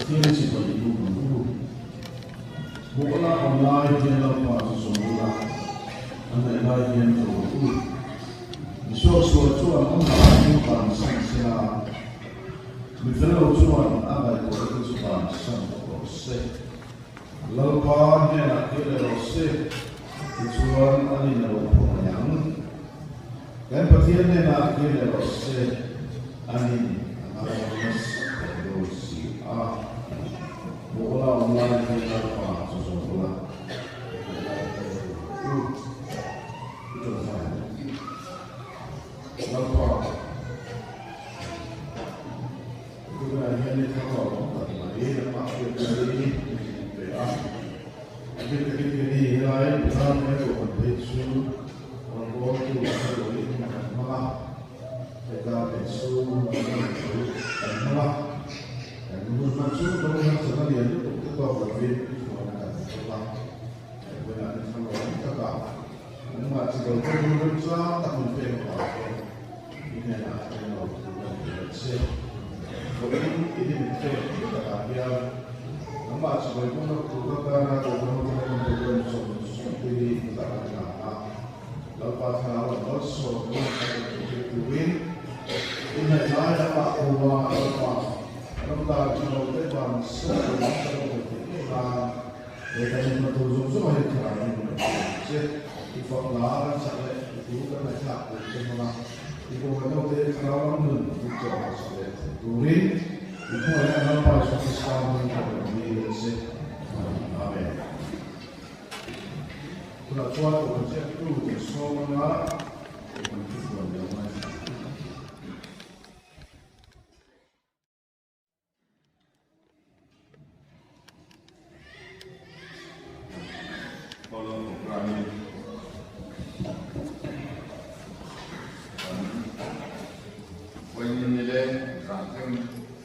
Pathian i chibai i buk ang u. Bawhla awm lai hian Lalpa chu zawm ula, a hnaih lai hian ko rawh u. Misuaksual chuan a mah chu bansan se a, mi fel lo chuan a ngaihtuahna te chu bansan bawk rawh se. Lalpa hnenah kir leh rawh se, tichuan a nin a lo phu mai ang. Kan Pathian hnenah kir leh rawh se, a nin a ngaidam nasa tawh dawn si a. Bawhla awm lai hian Lalpa chu zawm ula, hnaih lai hian ko rawh u. I tawngtai ang. Lalpa, tunah hian i thar lo awm tak mai, nangmah hriatna hi min pe a. A bik takin keni helai Mizoram he kohhran phei chu rawn bawltu a hre lo hi hun kan hmang a, heta leh chhung hun kan hman chu kan hmang a. Kan hun hman chu rawng harsatna lian lutuk te tawk lovin i hruaina kan hmu bawk a. Hmuiah ni thar lo awm takah nangmah chi bo te hun remchang tak min pek avang chuan i hnenah eng lo thu ka nei lo che. Vawiin i ni min pek hnu takah hian nangmah chi bo bawk lo tur atana Kohhran hoten an program zawng zawng te hi hmuhah kan hlan a, Lalpa thlarau an malsawm hun a rawn thlen tir turin i hnaih lai lamah Hova Lalpa ramdar tha lo te van sawm tur lam kan awm ve theih ngei nan He kan inhma tur zawng zawng ah hian thlarau hi min rawn hruai ang che. I fak la kan sak leh i thu kan ngaihthlak tur te hmang a, i kawngah naute thlarau lam nun min chawh harh sak leh theih turin i khawngaih a Lalpa Isua Krista hming ka rawn dil a che. Amen. Tunah chuan Kohhran ziaktu kan sawm anga Kohhran thuhruai lo ngaithla ang. Follow programming Vawiin ni leng zan thleng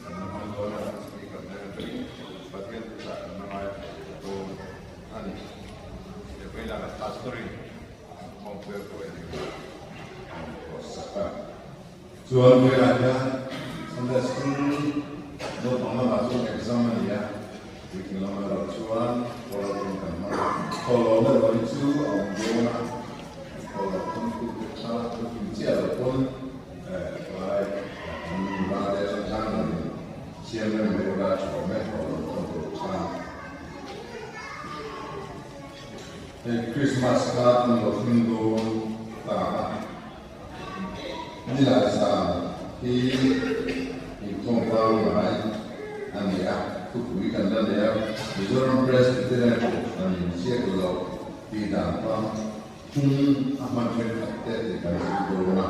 kan la hmang dawn a, speaker hnen atangin Pathian thuchah kan la ngai thei leh dawn a ni. He vawiinah kan pastorin khawmpui a buai ni a ni tawh sak a. Chuan vawiinah hian Sunday School naupang lamah chuan exam a ni a, weekend lamah erawh chuan Kawlawkin kan hmang a. Kawlawm erawh hi chu a awm dawn a, Kawlawk thawmtu te kha thukim chiah lo pawn tlai kan nula te atang khan rawn in siam reng mai ula a tha awm e, Kawlawm thawmtu khan. Hei Christmas kha an lo thleng dawn ta a. Nilai zan hi inkhawm pangngai a ni a, thupui kan la nei a, Mizoram Presbyterian Kohhran in ziak loh tih dan pang phung a hman thenkhat te tih kan zir dawn a,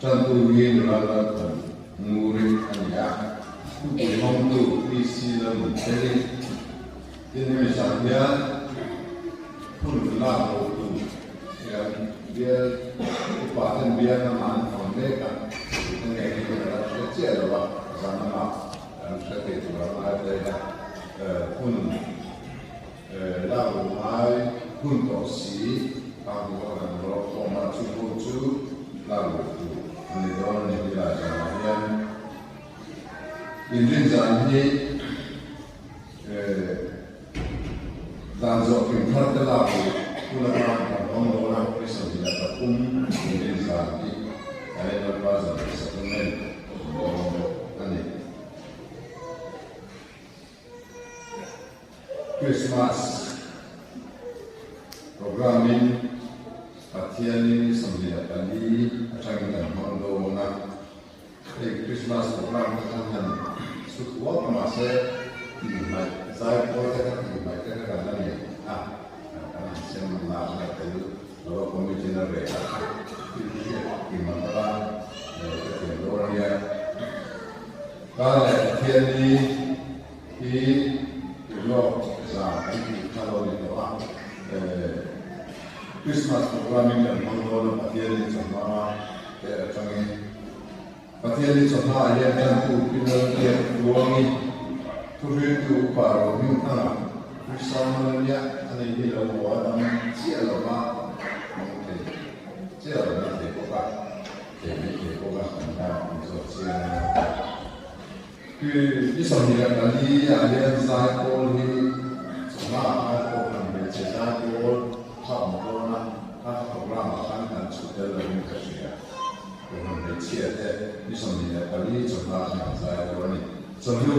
tantu hi nula lalthan nguri a ni a, thupui hawngtu PC Lalnunfeli tin hemi zan hian hun lak loh tur hian Bial upa ten bial lamah an fang mek a, tute nge hi ka la hre chiah lo a, zan lamah an hre thei tur ang ai ta ila, hun lak luh ngai hun tawh si kang hmu a kan rawk khawm a, chu hun chu lak luh tur a ni dawn a ni helai zanah hian inrin zan hi Dan zawh kim thar te lak luh hun atan kan hawng dawn a, ni 23 inrin zan hi kan Lalpa zan leh sacrament awm dawn bawk a ni. Christmas programme-in Pathianin ni 24 atangin kan hmang dawn a. Hei Christmas program te khan han chhut uap a mahse tih hmaih zai pawl te kha tih hmaih te kha kan la nei a, kan han sem lak na tel lo a committee na reh a thil hriat kim ang taka ka thiam dawn a nia. Ka leh Pathian ni hi urlawk zan kan tih kha lo ni tawh a, Christmas program in kan hmang dawn a Pathian ni chawhma te atangin Pathian ni chawhma ah hian tantu Pi Lalbiak Tluangi thuhriltu upa Rohmingthanga Kristalman ania a nei hi lo haw a dam chiah lo va hmang thei chiah lo mai thei bawk a, thei mai thei bawk a kan tan an zawt chiang a. Ni 24 ah hian zaipawl hi chawhma ah khan pawh kan hmeichhe zaipawl kha awm dawn a, kha kha program ah khan kan chhut tel lo in ka hria. Kohhran hmeichhia te ni 24 chawhma ah khan an zai dawn a ni. Chawhnu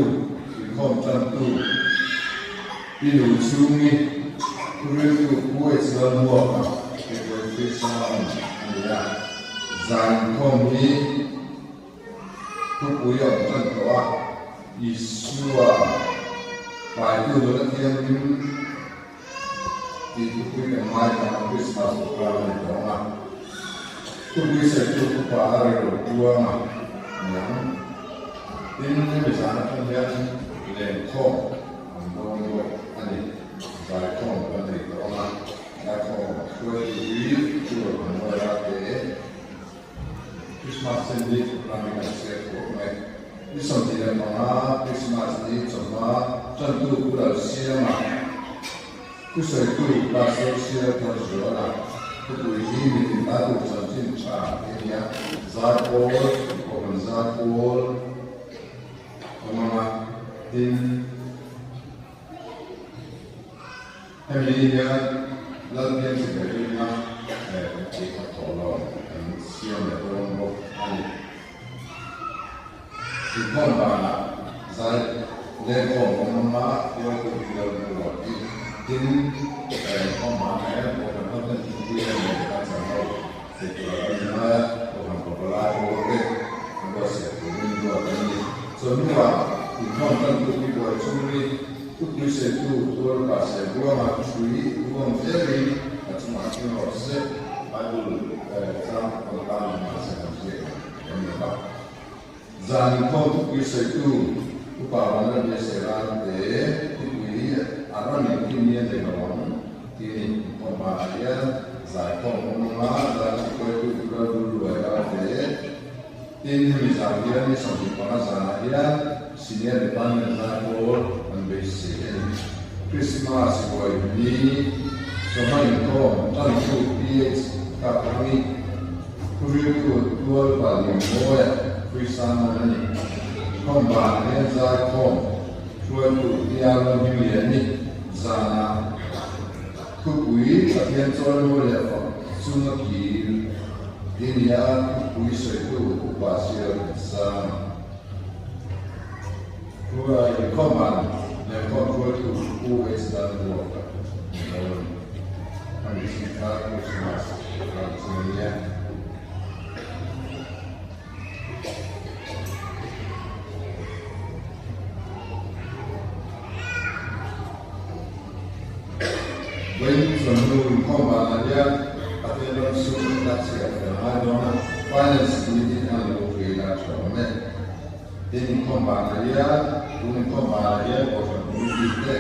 inkhawm tantu Pi Nu Chhungi thuriltu Pu H Lalmuaka Kepuaithli Sound a ni a, zai inkhawm hi Thupui a awm tan tawh a, Isua paitu nula thianghlim tih thupui kan ngaithla a, Krismas program a ni tawh ang a. Thupui sawitu thupa a ri lo tuang a niang. Tin, hemi zan atang hian lenkhawm an dawn bawk a ni. Zaikhawm kan nei tawh ang a, zaikhawm hruaitu hi chu rawn han nawi a te. Christmas sen hi ramin an chhiar khawp mai. Ni 25 Christmas ni chawhma tantu Pu Lalsiama, thusawitu Pastor Sial Tharzuala, thupui hi mitin ta tur chanchin tha tih a nia, Zaipawl, Kohhran Zaipawl awm ang a, tin, Hemi ni hian Lalpian sipai rinna tih khat tawh lo kan siam leh dawn bawk a ni. Inkhawm danah zai lengkhawm awm anga hruaitu hi lal buat i tin inkhawm danah hian Kohhran hoten thupui leh lehkha chan ho thei tura kan inngai a, Kohhran pavalai pawl te an buatsaih turin ruat an ni. Chawhnuah inkhawm tantu hi buai chungin Thupui sawitu tual pa se ruanga thui ruang zelin a chungah thil rawh se. Bible chang rawn tan ang mahse kan ziak ang kan ni lo va. Zan inkhawm thupui sawitu Upa Vanlalbia Seran te thupui a ram in kim ni a nei lo ang tih a ni. Inkhawm banah hian zaikhawm awm anga zai thupui tu Lalru Luai Rate Tin, hemi zan hian ni 25 zanah hian Senior Department zaipawl an beisei a ni. Krismas vawi ni chawhma inkhawm tantu PH Kaprangi thuriltu Tual Palianmawia Hruisan a ni. Inkhawm banah hian zaikhawm hruaitu Tia Lalhmingliani zanah Thupui Pathian chawimawi leh fak chunga kir ti nia thupui sawitu upa sial kan sang. Thu inkhawm an lehkhawm hruaitu Pu H Lalbuaka ni lo a ni. A ni chin kha Krismas ram chu a nia. Vawiin chuan nu inkhawm vanah hian Pathian ram sum la chhiar fel ngai dawn a, Finance Committee khan lo hril a tha awm e. Tin, inkhawm vanah hian tun inkhawm vanah hian Kohhran Committee te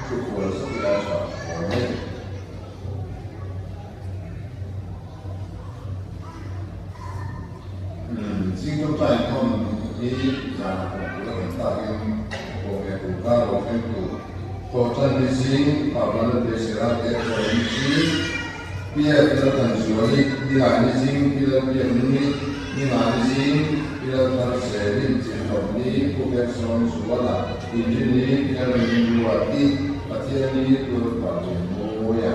thukual zawk ila tha awm e. Zing tawngtai inkhawm hi zanah pawh tura kan takin pawh nge kum kar lo thleng tur. Thawhtan ni zing Pavlana Besera te pawh ni zing PF Lalthanzuali ni ngai ni zing Pi Lalbiaknungi ni ngai ni zing Pi Laltharselin Chilhlawm ni Pu Berson Zuala Inrini Pi Lalrinruati Pathianni Tualpalianmawia.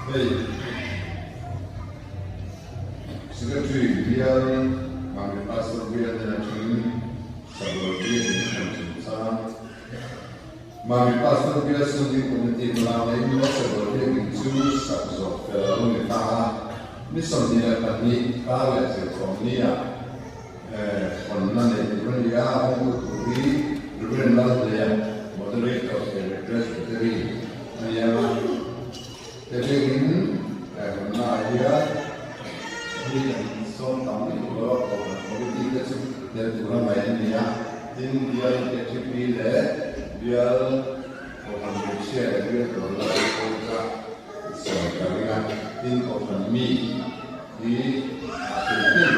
Hei Secretary bial Mami Pastor bial nen atangin Sabual bial in kan chungchang Mami Pastor bial Sunding Committee hmalang leh in Sabual biak in chu sak zawh fel a lo ni ta a, ni 22 kar leh zirtawm ni ah Hawnna nei tur a ni a, hawngtu tur hi Reverend Lalhleia, Moderator leh Presbytery a ni ang a. Hetiangin hawnna ah hian mi kan sawm tam lutuk lo a, Kohhran Committee te chu tel tur a ngaih a ni a, tin bial KTP leh bial Kohhran Hmeichhia leh bial Tawlai pawh kha sawi ka ring a, tin Kohhran mi Hi a thiltih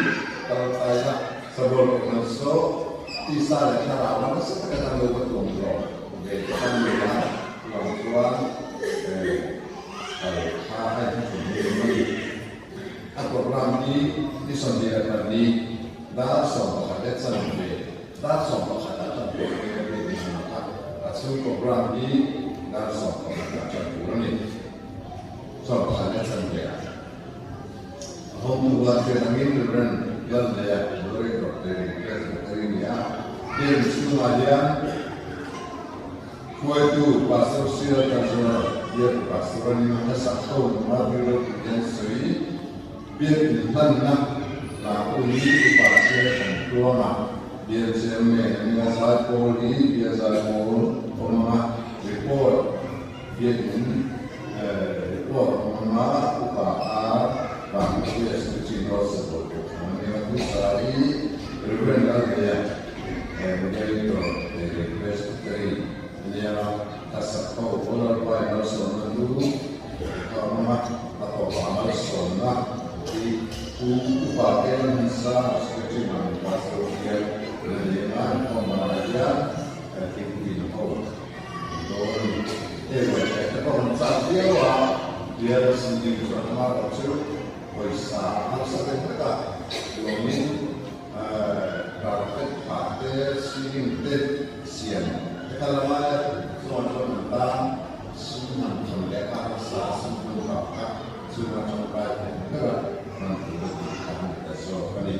kal aia Sabual kohhran saw tisa leh thlarau a nasa taka kan lo va tuam zawk ve te kan ni a, chuvang chuan kal kha a inhmachhawn em a ni. A programme hi ni 22 dar 11:15 dar 11 ah tan tur a ni a ni a, a chhung programme hi dar 11 ah tan tur a ni. 11:15 ah a hawngtu a hriat angin Rev. Lalneia Moderator David Presbytery a ni a, biakinn chhungah hian Hruaitu Pastor Sial Treasurer Biak Pastor a ni a, hlasak ho nula rilru hian sawi Biak inhlanna hla pawh hi Upa Sial kan tluang a, Bial Chairman a ni a, Zaipawl hi Bial Zaipawl awm ang a, Report Biak in report awm ang a, Upa R Vanpuia Secretary North Sabual Kohhran a ni a, Thusa hi Reverend Lalhleia Moderator leh Presbytery a nia, a sak ho Honour Pai malsawmna chu ka awm a, a tawpah malsawmna hi Pu Upa Kel Hmasa Secretary Mami Pastor hian la nei a, inkhawm danah hian thingpui ho an dawn a ni. Hei ruaithlek te pawh an chak viau a, bial sinding chuan amaherawh chu pawisa a harsa deuh hlek a, lawmin Carpet phah te, ceiling te siam te kha la ngai a, chuan chuan an tan sum han thawn leh kha hmasa sum hman bak kha chhunga tangkai theih ber a hman tur a tih kha a ni ta zawk a ni.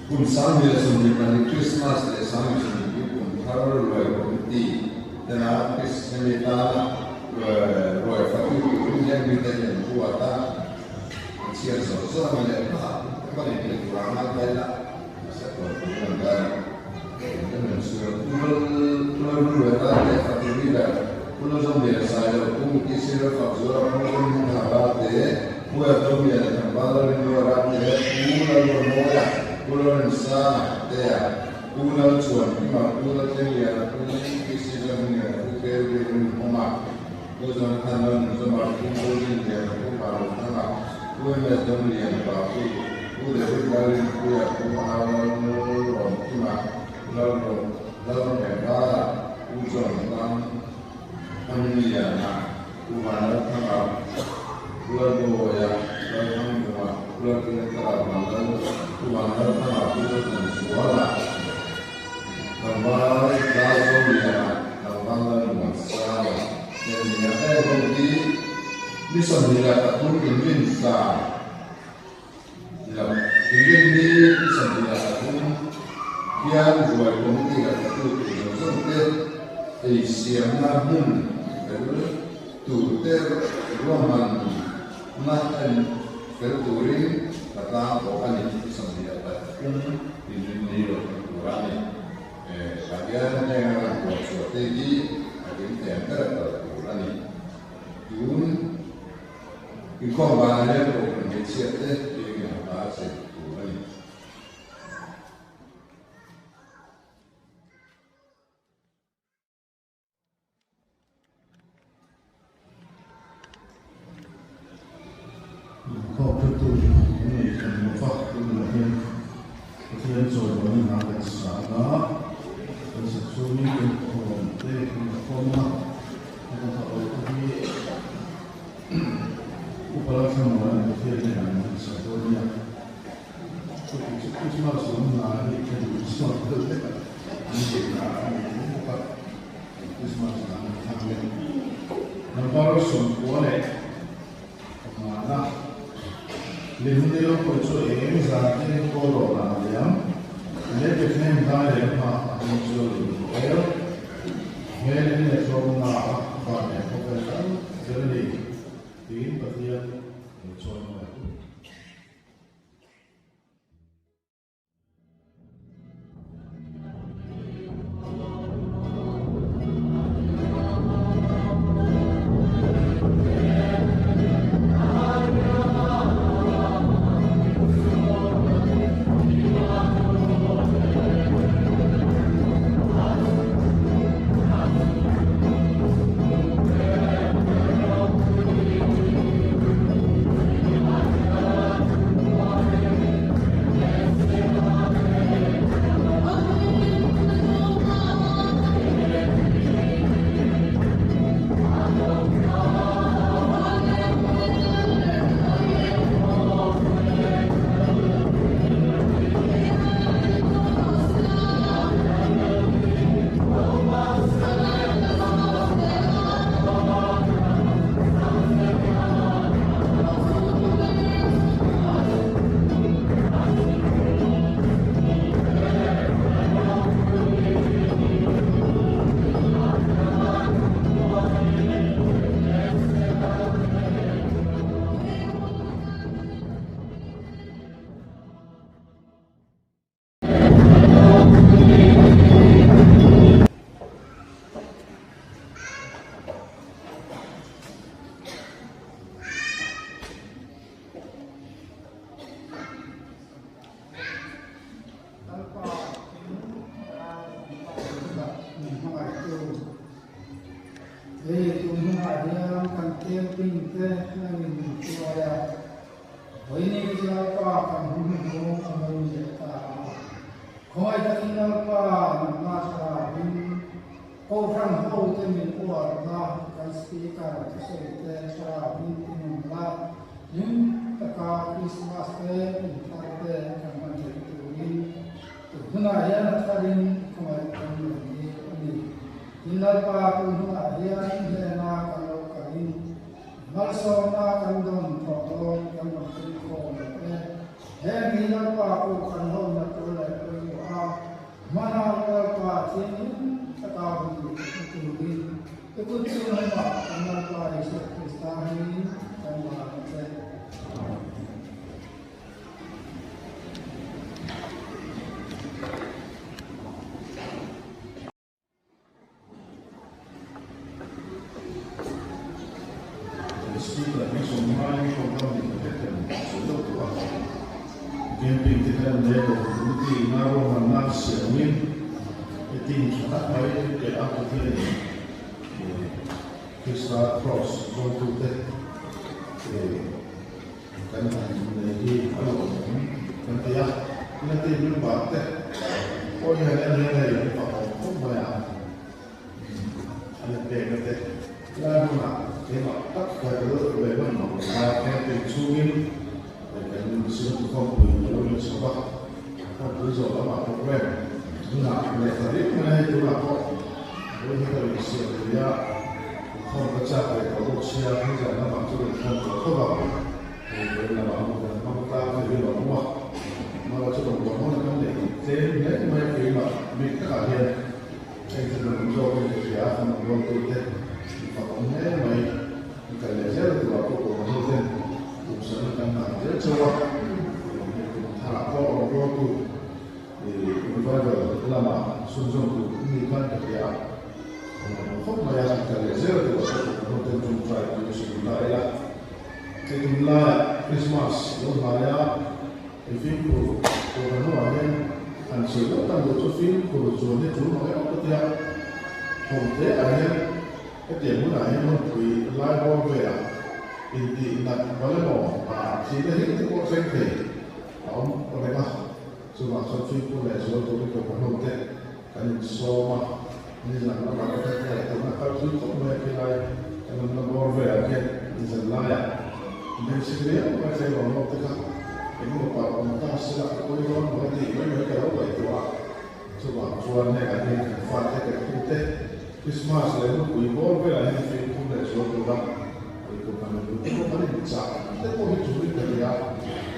Kum 1022 Krismas leh 1022 kum thar ruai committee tena hemi tana ruai fatu turin hian mite hi an ruat a. An chhiar zawr zawr ang leh hma ka nei thei tur ang a kai la nasa tawh tur an kai a kan rawn chhiar Pu Lalruia tan leh Fatu Leader Pu Lalzawmliana Sailo Pu Muki Sir Fakzuala Pu Lalhmingthanga Rate Pu Eltawmliana Tlangval Lalrinluia Rate Pu Lalruamawia Pu Lalremsanga Tea Pu Lalchuankima Pu Laltlengliana Pu PC Lalhmingliana Pu Kelbiarinhawma Pu Jonathan Lalnunzawma, Pu Rin Liana, Pu Maruthanga, Pu MS Dawmliana Bapu, Pu David Lalrinpuia, Pu Lalrawmkima, Pu Lalrawmengvala, Pu John Tlanghmingliana, Pu Vanlalthanga, Pu Lalbawia, Lalthangvunga, Pu Laltlinthara Vanlal, Pu Vanlalthanga, Pu Lalthanzuala, Tlangval Lalzawmliana, Tlangval Lalmuansanga, Hnenliana em ho hi ni 23 inrin zan lo inrin ni ni 23 hian ruai committee leh fatu tur zawng zawng te ei siamna hmun fel tur te ruahmanna en fel turin ka tlang tawh a ni ni 23 inrin ni lo thleng tur a ni. Tah hian heng a rawn tuah chhuah te hi a kim thiam ber kal tur a ni. Tun inkhawm vanah hian kohhran hmeichhia te biakin a hla a chei tur a ni. Inkhawm hretu an nei hran lo va, tunah hian Pathian chawimawi hna kan sa a, kan sa chhungin kan khawm te kan la khawm a, a hna awih te hi upa Lalthlamuana Pathian hnenah an han sa dawn nia. Chuti chu Krismas lam hna hi ka duh chhuak deuh hlek a, an neihna a ni tho bawk a. Krismas dan an thlang leh Number 95 na Lehmun ni lo pawh chu eng zan te kawl rawh lah a liam Le Bethlehem dai leh hma a hming chu a lei tawh el Hmel in leh tlawmna a van leh khawvel kal zel a ni tiin Pathian lo chawi mawi a. Lalpa kan hun hnuhnung a lo ni leh ta a. Khawngaih takin Lalpa nangmah thlarauin Kohhran hote min uarna kan Speaker thusawi te thlarauin i nung la, hlim taka Krismas te kum thar te kan hman theih turin tun hunah hian a tharin khawngaih kan rawn dil a ni. Tin Lalpa tun hunah hian i hnena kan lo kalin Malsawmna kan dawn tawh dawn kan rawn tum khawm leh e. Heng hi Lalpa pawh kan hawina tur leh pawimawh a, hmana Lalpa thianghlim taka hun duh na turin i kut chung lamah kan Lalpa Isua Krista hmingin kan van a che. Speaker hi sawmngai program dik vek em sawi deuh tawh a. Camping te khan leh Kohhran Committee ina ruahmanna siamin meeting tha tak mai leh a Pathianin Krista Cross zawngtute kan han nei hi a lawmawm kan ti a, ina team member te pawh hian en hian hei an fakawm khawp mai a, an in pekna te lai hmunah keimah tak ka tel ve hman lo a, camping chhungin kan Synod khawmpui a lo in chho a, khawmpui zawh lamah program hunah leh ta riau mai a, hei tunah pawh vawi hi ka rawn siam thei a. Inkhawm ka chak leh tawh bawk sia, hei zan lamah chu inkhawm tawh tho a, hei vawiin lamah hmun kan hmang tlang thei hi lo awm a, mara chu rawn buai hmawlh kan neih tlem hle mai keimah bik takah hian heng thil rawn awm zawk in ka hria a, kan rawn bual tu te in fak awm hle mai, in kal leh zel turah pawh pawh hmu ten duhsakna kan hlan zel chauh a, hei kum tharah pawh rawn bual tu Revival lamah sumzawm tur ni khan ka hria a. Khawp mai a, kal leh zel tur a hre tawh ka hnawn ten tawngtai tih a sawi ta ila. Hei tunlaiah Christmas lo hnai a, hei fimkhur tur kan hnuah hian han sawi deuh tak duh chu fimkhur chuan hi tul mak em ka tia. Thawmte ah hian hetiang hunah hian hmunpui lai bawr velah intih nat bal emaw thihna hi te pawh thleng thei a awm reng a. Chuvang chuan fimkhur leh zual turin ka hnawn te kan insawm a, nizan lamah ka kal leh tuna kal zui khawp mai a khilai kan awmna bawr velah khian nizan laiah bengchheng riau mai thleng rawn lawk te kha engemaw palh awm ta sela ka pawi dawn maw tih mai mai ka lo ngaihtuah a, chuvang chuan hengah hian kan fate kan tute Christmas leh nupui bawr velah hian fimkhur leh zual tura eitur kan nei te pawh kan inchah te pawh hi chulin ka nia,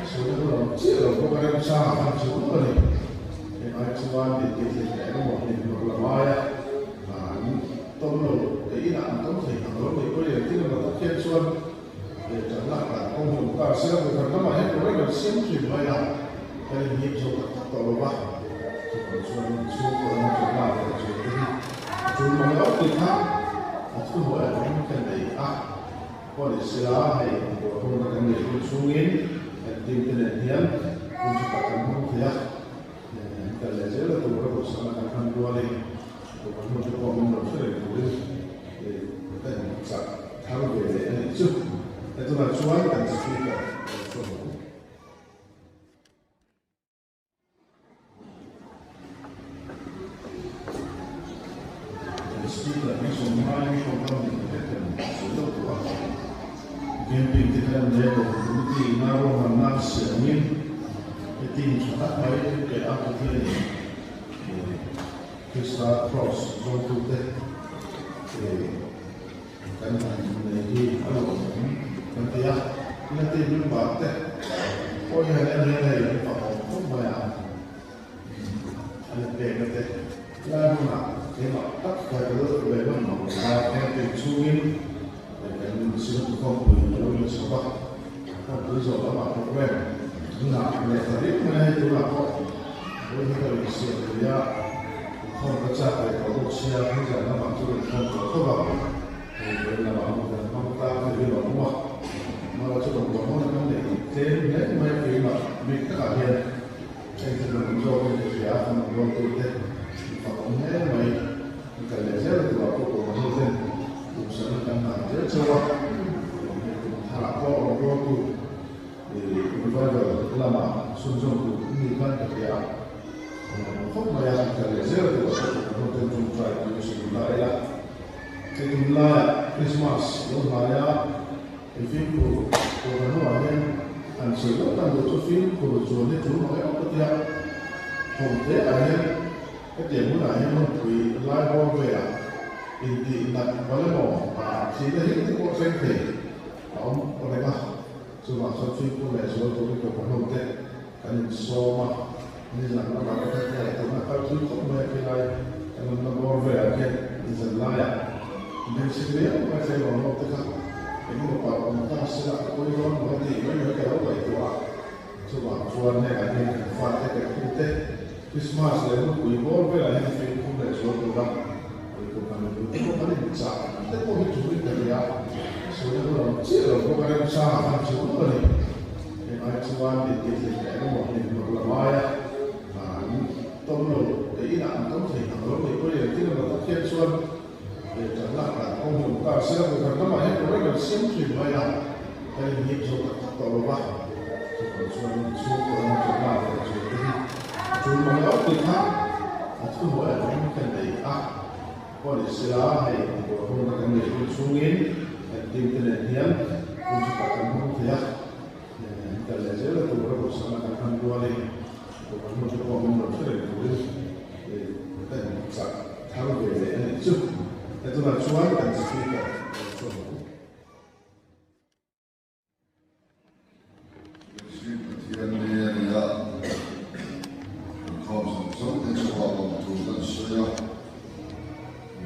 sawi na lam chiah lo pawh ka remchang a khan chul a ni. Heng ai chuan inti thei leh emaw hlimhlawk lam aia an tawm lo te inah an tawm thei ang lo nih pawh i engtin emaw tak hian chuan tan lak dan kawng hi awm ta se a, kawhhran lamah hian program an siam thin mai a, kan inhip zo tak tak tawh lo va, chuvang chuan chhungkaw lama tan lak leh chu te hi a tul mang lo tih kha a thuhnuaiah kan ka nei a. Pawh ni sela, hei ruahmanna kan neih hun chhungin kan team te nen hian hun tha tak kan hmang thei a, an kal leh zel a tur a duhsakna kan hman rualin ruahmanna te pawh min rawn hre reng turin ka inchak thar ve leh a nih chu. Hetunah chuan kan speaker kan hruai ang. Speaker hi sawmngai program dik vek em sawi deuh tawh a. Camping te khan leh Kohhran Committee ina ruahmanna siamin meeting tha tak mai leh a Pathianin Krista Cross zawngtute Kan han nei hi a lawmawm kan ti a, ina team member te pawh hian en hian hei an fakawm khawp mai a, an in pekna te lai hmunah keimah tak ka tel ve hman lo a, camping chhungin kan Synod khawmpui a lo in chho va, khawmpui zawh lamah program hunah leh ta riau mai a, hei tunah pawh vawi hi ka rawn siam thei a. Inkhawm ka chak leh tawh bawk sia, hei zan lamah chu ka inkhawm tawh tho a, hei vawiin lamah hmun kan hmang tlang thei hi lo awm a, mara chu rawn buai hmawlh kan neih tlem hle mai a, keimah bik takah hian heng thil rawn awm zawkin ka hria a, kan rawn bual tute in fak awm hle mai, in kal leh zel turah pawh pawh hmu ten duhsakna kan hlan zel chauh a, hei kum tharah pawh rawn bualtu. Revival lama chhunzawm tur ni khan ka hria a, khawp mai a, ka leh zel tur a ka hmu ten ṭawngṭai pui a sawi ta ila. Hei tunlaiah Krismas lo hnaia i fimkhur tur kan hnuah hian han sawi lawk dan duh chu fimkhur chuan hi ṭul mak em ka tia, Hawngte ah hian hetiang hunah hian hmunpui lai bawr velah intih nat bal emaw thihna hi te pawh thleng thei a awm reng a, chuvang chuan fimkhur leh zual turin ka hmuhnawm te kan insawm a, nizan lamah te khan hei tuna kal thui khawp mai a khilai kan awmna bawr velah khian nizan laiah bengchheng riau mai tleirawl ho te kha engemaw pah awm ta sela a pawi dawn maw tih mai mai ka lo ngaihtuah a, chuvang chuan hengah hian kan fate kan hnute Krismas leh nupui bawr velah hian fimkhur leh zual tura ngaihtuah kan duh te pawh kan inchah te pawh hi ṭulin ka hria a, sawi na lam chiah lo pawh ka remchangah khan ṭul a ni. Heng ai chuan intihhlim leh emaw hlimhlawp lam aia an tawm lo te inah an tawm thei hna lo nih pawhin engtin emaw tak hian chuan ṭan lak dan kawng hmun ta sela kawhhran lamah hian kawrek an siam ṭhin mai a, kan inhip zo tak tak tawh lo va, chuvang chuan chhungkaw lama ṭan lak leh zual te hi a ṭul mang lo tih kha a thuhnuai atangin ka nei a. Pawh ni sela hei bawlh hawngna kan neih hun chhungin kan team te nen hian hun chu tak kan hmang thei a, an kal leh zel a tur a duhsakna kan hman rualin bawlh hmun te pawh min rawn hre reng turin ka inchak thar ve leh a nih chu. Tunah chuan kan speaker rawn sawn ang. Mihring Pathian ni a ni a, inkhawm zawng zawng te chungah lawmthu kan sawi a,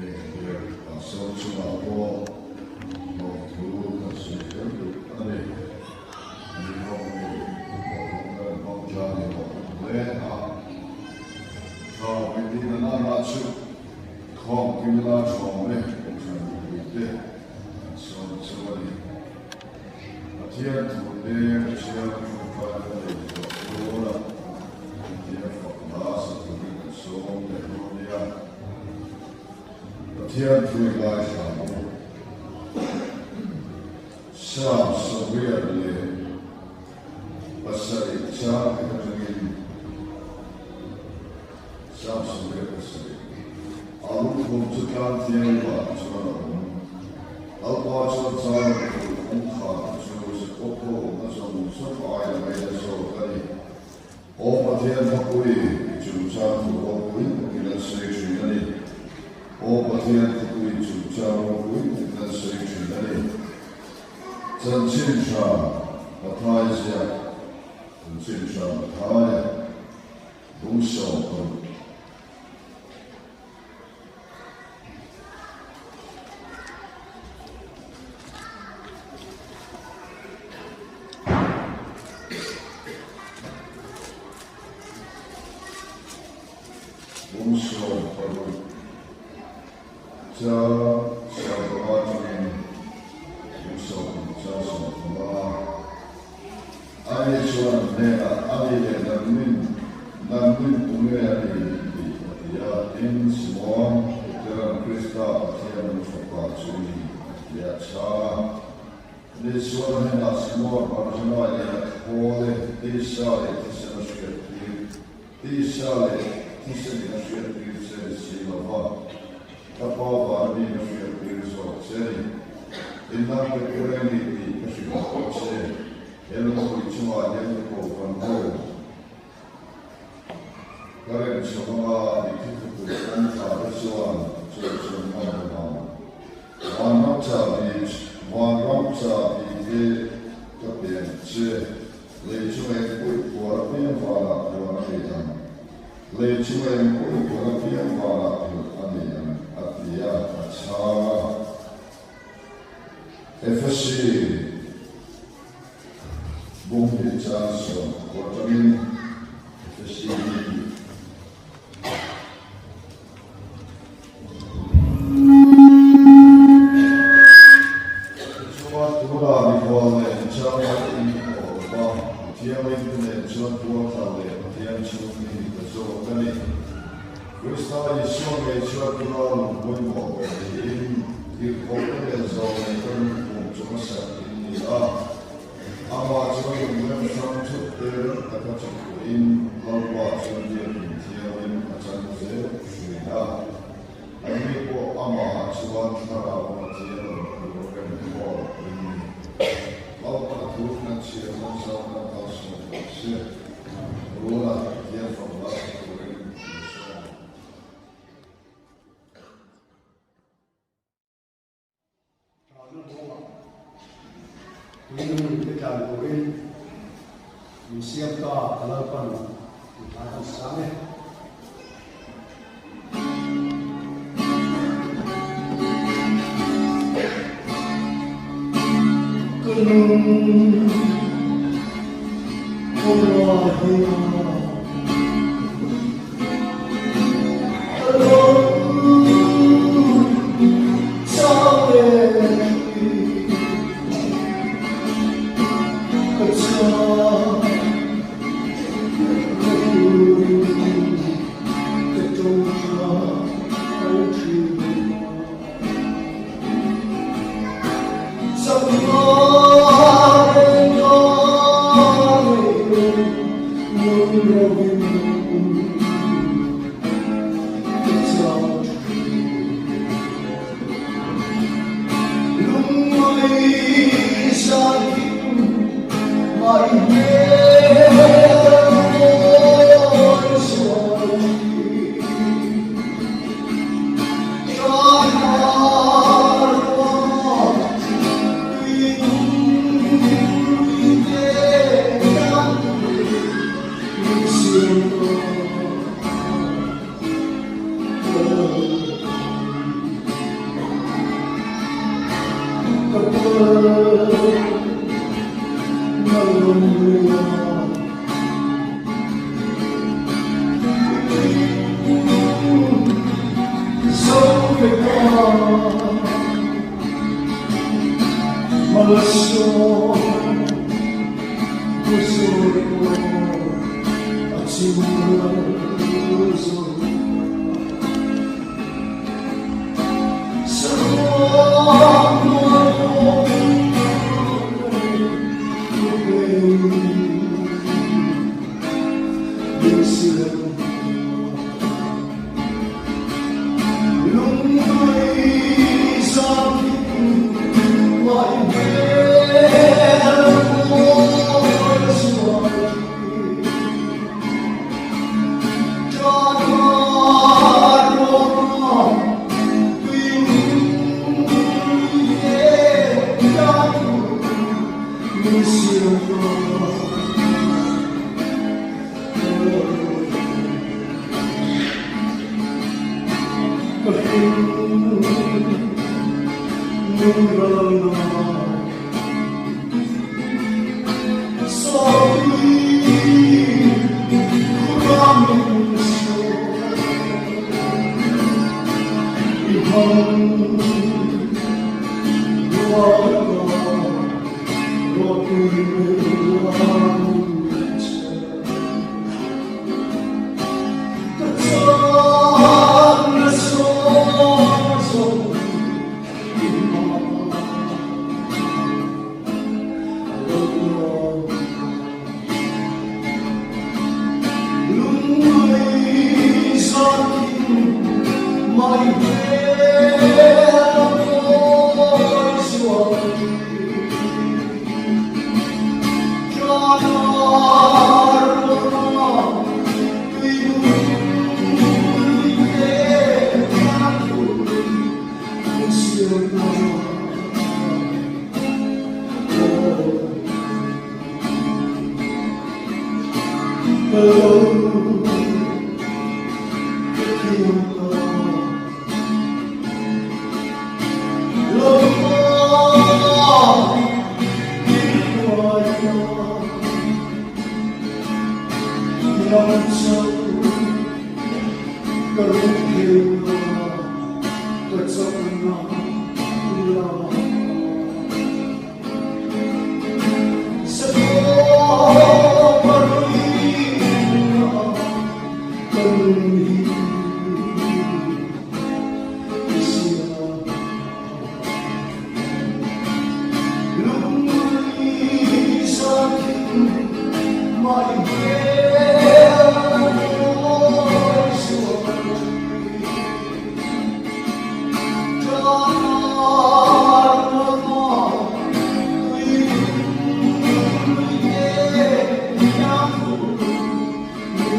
lehkhathir pastor chungah pawh lawmthu kan sawi kher duh a ni. Ni ho hi bawlhhlawh kan hmang tan ni lo hle a, tha pahnih na nana chu khawm kimila thawm e kohhran mipuite kan sawm chu a ni. Pathian thu te ka chhiar a ṭawngṭai ka nei zawh dawn a, Pathian fakna sa turin kan sawm leh dawn nia. Pathian thu i ngaithla ang u. Psalm 87 chang khat aṭangin Psalm 87 A lungkhum chu tlang thianghlimah chuan a awm. Lalpa chuan chang a phurh kawngkhar te chu Jakob ho awmna zawng zawng aia ngaina zawk a ni. Aw Pathian khawpui, i chungchang thu ropui takin an sawi thin a ni. Aw Pathian khawpui, i chungchang ropui takin an sawi thin a ni. Chanchin tha Pathai ziak, Chanchin tha Pathai, Bung 16. Bung 16 chang 15 atangin bung 20 chang 15. Ani chuan an hnenah, Ani leh Nangnin, Nangnin tunge a ni min tih? a ti a. Tin, Simon Peteran Krista Pathian nung fapa chu i ni, a ti a chhang a. Ani chuan a hnenah, Simon, Barjona leh a thawl e, tisa leh thisen a hriat tir, tisa leh thisenin a hriat tir che ni si lo va, ka Pa Vanamin a hriat tir zawk che ni. Inlam pe tur em ni tih ka hrilh tawh che. He lungpui chungah hian ka kohhran ho ka rem chho anga mitthi khawpui kawngkhar te chuan chawi chuan ngam lo ang. Vanram chahbi Vanram chahbi te ka pe ang che. Lei chunga engpawh i phuar apiang vanah phuar a ni ang. Lei chunga engpawh i phuar apiang vanah phel a ni ang, a ti a, a chhang a. Efesi bung hnih chang 10 atangin Efesi hi. Tichuan, tunah mikhual leh michangah te in awh lo va, mithianghlimte nen chuan puangthar leh Pathian chhung i ni ta zawk a ni. Krista Isua ngei chuan tuna lung pawimawh ber niin, tirhkohte leh zawng nei ka lungphum chu hmasak in ni a. Amah chuan inrem hrang thut te rem taka chawhpawhin Lalpa chuan biakin thiangin a chan zel thin a. Anni pawh amahah chuan thlarau Pathian awm tur remkhawm in ni. Lalpa thu kan chhiar hman zau kan kalsawn rawh se. Rula Pathian fak lak turin min sawm. Ṭahna bawngah tuinung te tlan turin min siam ta ka Lalpan tih hla kan sang e. Ka nung kawng hian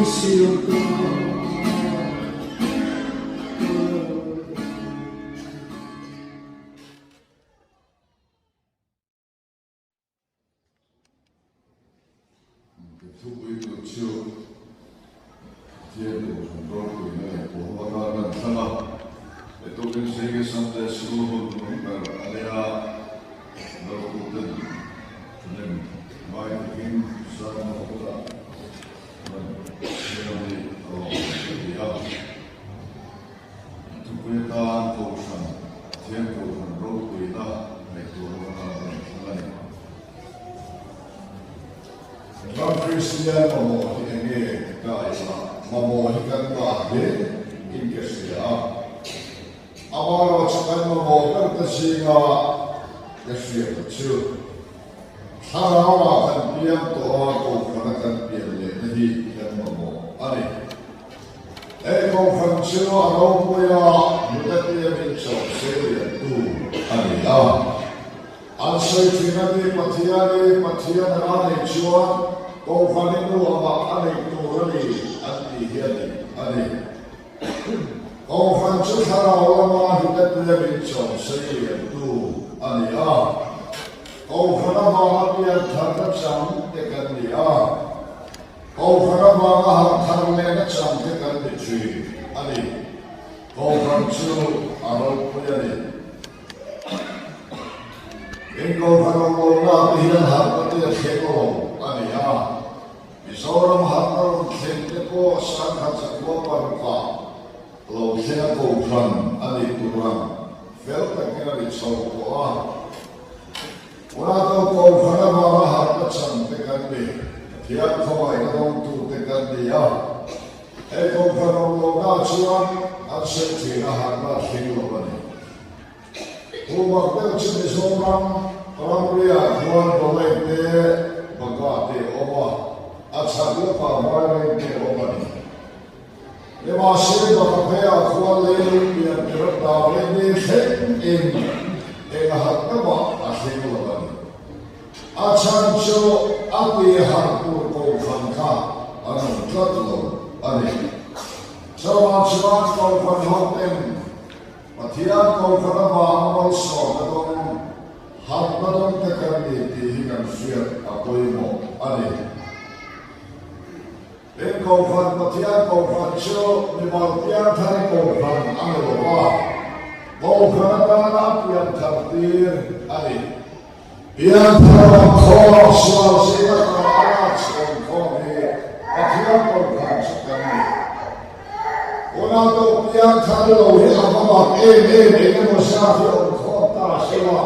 siamtu. Thupui tur chu Pathian Kohhran ropuina leh pawhna atan kan thlang a, he tukin Sege Sunday School hun hmang ber a nia a, Lotuten thahnem ngai takin sermon bulah rawn siam hi a lawm ka ti a. Thupui atan Kohhran, Pathian Kohhran ropuina ngaihtuahna atan kan thlang a ni. Ram Kristian mamawh hi enge ka aihla? Mamawh hi kan ngah hle in ka hria a. Amaherawhchu kan mamawh ber te zinga ka hriat chu Thlarauah kan piang tawh a, Kohhrana kan pian lehna hi kan mamawh a ni. Hei Kohhran chu a ropuia Mutatiam in chawhsei liantu a ni a. An sawi thin a ni, Pathian i Pathian a nei chuan Kohhran i nu amah a neih tur a ni an tih hi a dik a ni. Kohhran chu thlarau lama hlutna min chawm sei liantu a ni a. Kohhran avanga pian tharna chang te kan ni a. Kohhran avanga harh thar lehna chang te kan ni thin a ni. Kohhran chu a ropui a ni. In Kohhran awm lohna te hian harhna te a thleng lo a ni a. Mizoram harhna rawn thleng te pawh sangkhat zakua parukah lo thleng a Kohhran a nih tur ang fel takin a ni chho tawh a. Unato Kohhran avanga harhna chan te kan ni. Pathian khawngaihna dawngtu te kan ni a. Hei Kohhran awm lohna chuan an sawi thin a harhna a thleng lo a ni. Humak deuh chu Mizoram ramriah khuan Bawlei te Baga te a awm a, a chhak lawkah Vaireng te a awm a ni. Nimahse Baga pheiah khuan leilung pian tirh dar leh ni thleng in eng harh deuhah a thleng lo a ni. A chhan chu a ti harh tur Kohhran kha an awm tlat lo a ni. Chuvang chuan Kohhran hoten Pathian Kohhran avanga malsawmna dawng, harhna dawng te kan ni tih hi kan hriat a pawimawh a ni. Eng Kohhran, Pathian Kohhran chu mimal piangthar Kohhran a ni lo va, Kohhran atana a piangthar tir a ni. Piangthar awmkhawm sual zing ata a lak chhuankhawm hi Pathian Kohhran chu kan ni. Unau piangthar lo hi a va mak em em eng emaw zat hi awmkhawm ta sela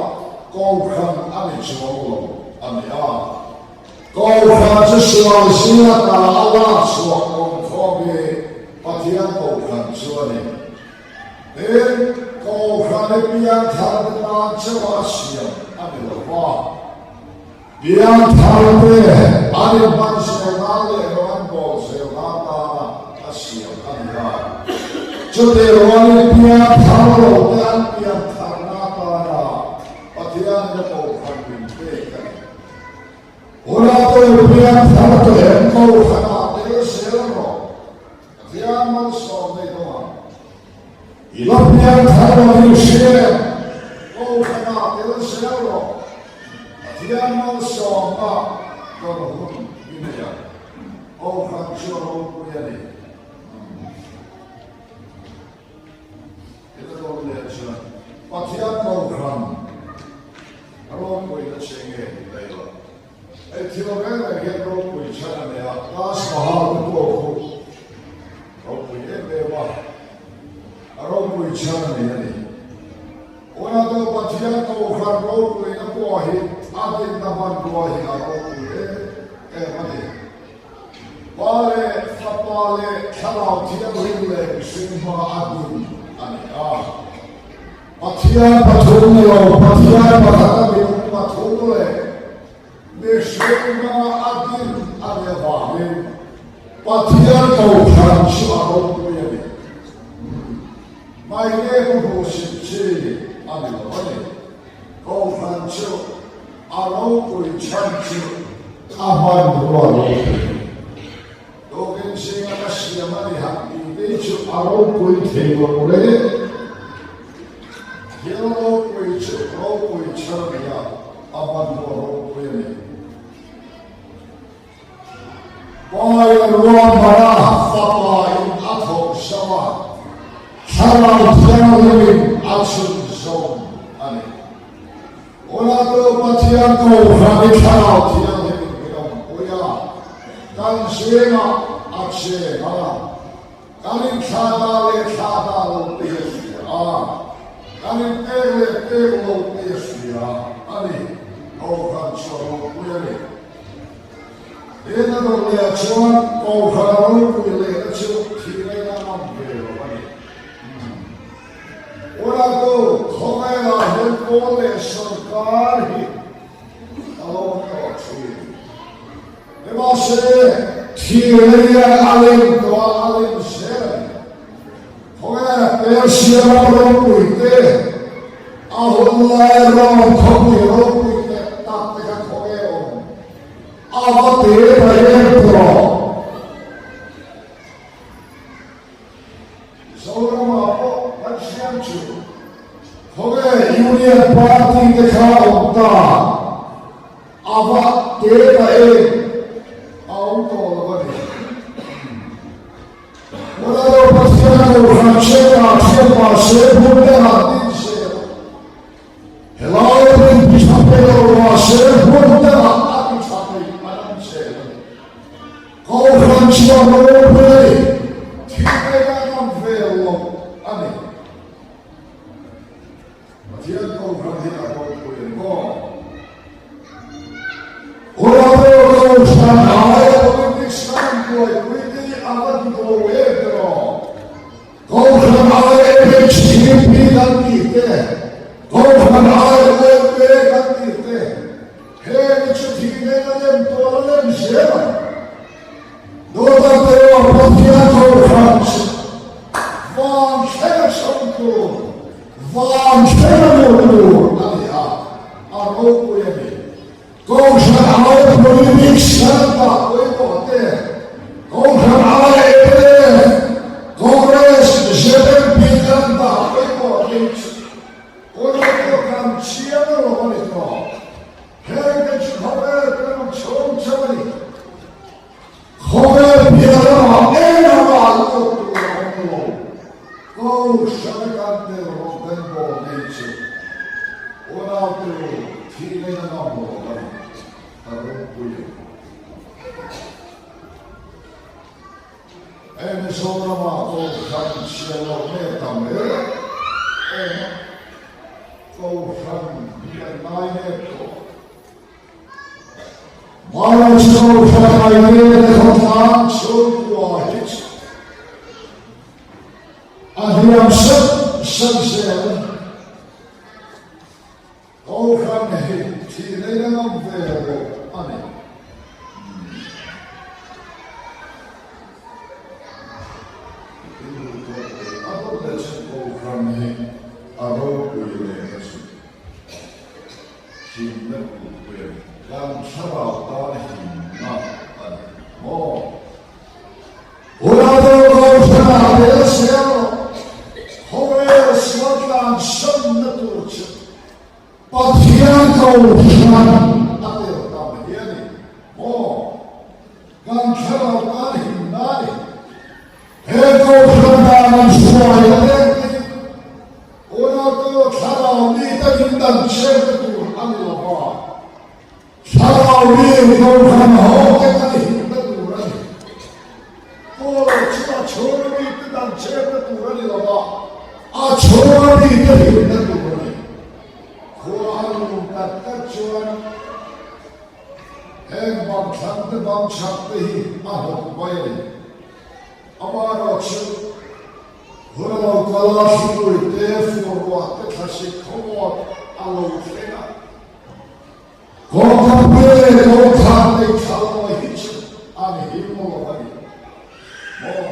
Kohhran a ni chuang lo a ni a. Kohhran chu sual zing ata a lak chhuah awmkhawm hi Pathian Kohhran chu a ni. Tin, Kohhran i piangthar te tan chauh a siam a ni lo va. Piangthar te an inhman zel nan leh rawng an bawl zel nan tana a siam a ni a. Chutih rualin piangthar lo te an piangtharna atana Pathianin a Kohhran min pek a ni. Unau piangthar te Kohhranah tel zel rawh. Pathian malsawm nei dawng ang. I la piang thar lo hi hriat Kohhranah tel zel rawh. Pathian malsawmna dawn hun i nei ang. Kohhran chu a ropui a ni. I la dawn leh chuan Pathian Kohhran a ropuina che nge i daih lo. Hei thil reng reng hian ropui chhan a nei a, Taj Mahal te pawh khu ropui em em a, a ropui chhan a nei a ni. Unau Pathian Kohhran ropuina pawh hi a dinna hmanrua hi a ropui em em a ni. Pa leh Fapa leh Thlarau Thianghlim leh mihring hmanga a din a ni a. Pathian pathum ni lo, Pathian pakhat a minung pathum leh mihring hmanga a din a nih avangin Pathian Kohhran chu a ropui a ni. Mai nge ka hmuh sim chi a ni lo a ni. Kohhran chu a ropui chhan chu a hmanrua ropui. Tukin. zinga ka siam a ni han tih te hi chu a ropui thei lo le. Thil ropui chu ropui chher a ni a, a ban pawh ropui a ni. Paia ruahmana fapa in a thawk zo a, Thlarau Thianghlimin a chhun zawm a ni. Unatu Pathian Kohhran i Thlarau Thianghlimin min awmpui a, kan zingah a cheng a, kan inthlahdah leh thlahdah lo te hi a hria a, kan inpek leh pek lo te hi a hria a ni. Kohhran chu a ropui a ni. He na dawr leh ah chuan Kohhran a ropui lehna chu thihna a ngam ve lo a ni. Unautu, khawvelah hian pawl leh sorkar hi a lo awm tawh thin. Nimahse, thihna hian a lem tawh a, a lem zel a ni. Khawvela Persia ram ropui te, a hun lai Rome khawpui ropui te tak te kha khawnge awm a va te ta em tawh. Zoramah pawh kan hriam chu khawnge Union Party te kha awm ta a va te ta em a awm tawh lo a ni. Ronaldo Pathian Kohhran Chheta thiam mahse hmun dangah din zel a. Helai pawhin ti tha thei lo mahse hmun dangah a ti tha thei an awm zel a ni. Kohhran chuan ropui a ni, thil ngaihna an awm vel lo a ni. Pathian Kohhran hi a ropui a ni maw? Ronaldo Kohhran aia politics kan buaipui te hi a va dik lo em tiraw? Kohhran aia MHTP kan tih te, Kohhran aia UMP kan tih te, heng hi chu thih nen a lem tual a lem zel ang. Dawta tawh Pathian Kohhran chu van thlenga chhawm tur, van thlenga lut tur a ni a, a ropui a ni. Kohhran aia politics kan dah pawimawh te, Kohhran aia mnf, Congress, ZMP kan dah pawimawh te hi chu Kawlawkawh kan chiang lo a ni tawh. Hengte chu khawvel kan awm chhung chauh a ni. Khawvel piah lamah engmah lut tur a awm lo. Kohhrana kan tel rawh kan bawl nei chu unaute u thihna in a ngam lo a ni. A ropui a ni. Hei Mizoramah Kohhran chhia loh nge tam em em a, Kohhran hi an ngai nep tawh. March Kohhran Ailene khawtlang chhungkua hi chu a hliam sat sat zel a ni. Kohhran hi thih neih a ngam ve lo a ni. A dawt leh chu Kohhran hi a ropui leh na chu himna kulhpui a ni. Kan thlarau tan himna a ni maw? Unau Kohhranah tel zel rawh. Khawvel sualtlan sawnna tur chu Pathian Kohhran a tel tam hi a ni maw? Kan thlarau tan himna a ni. He Kohhran dan an hruai a lengin unau thlarau mite min dan chherte tur a ni lo va. Thlarau mi Kohhran ho te kan himna tur a ni. Paula chu a chhunga mite dan chhekna tur a ni lo va, a chhunga mite himna tur a ni. Khua a lum tak tak chuan heng bang thlang te bang chhak te hi a hnawk mai a ni. Amaherawhchu hun a lo kal a, hripui te, furruah te, thlasik khawmawt a lo thleng a. Kawngkhar leh kawngkhar nei tha lo hi chu an him lo a ni maw?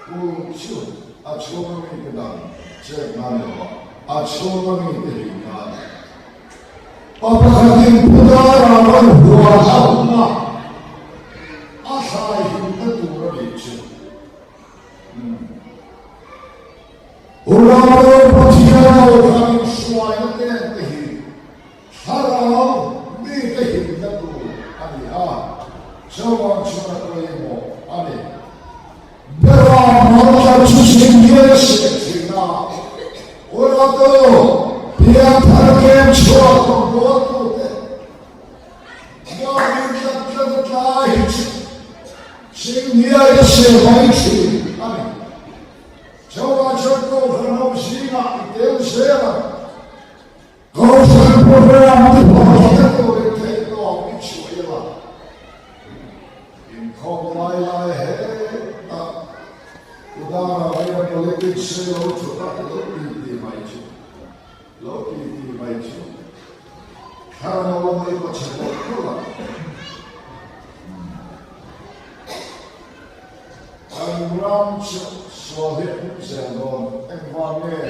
Kul chu a chhunga mite dan chet na ni lo a, a chhunga mite him na a ni. Pa pakhatin Pudara rawn hual a hum a, a thlai him ta. na tur a nih chu. Unau Pathian Kohhran inhruaina ten te hi thlarau mite himna tur a ni a, chuvang chuan a pawimawh a ni. Beram hmawlh chu zinghian a siam thin a, Unau pianthar kem chhuak rawngbawltute Mahni tlat tlat a tlai hi chu Singhiai a se mai thin a ni. Chauha chuan Kohhran ho zingah i tel zel ang. Kohhran program te pawh hian turin theih tawp i chhuah ila. Inkhawm lai lai he tak Udara vela politics se lo thut a lo ti ti mai chu. Lo ti ti mai chu thlarau lama i pa chhe tawh tawh a. Kan ram chu sual hi a pum zel dawn engvang nge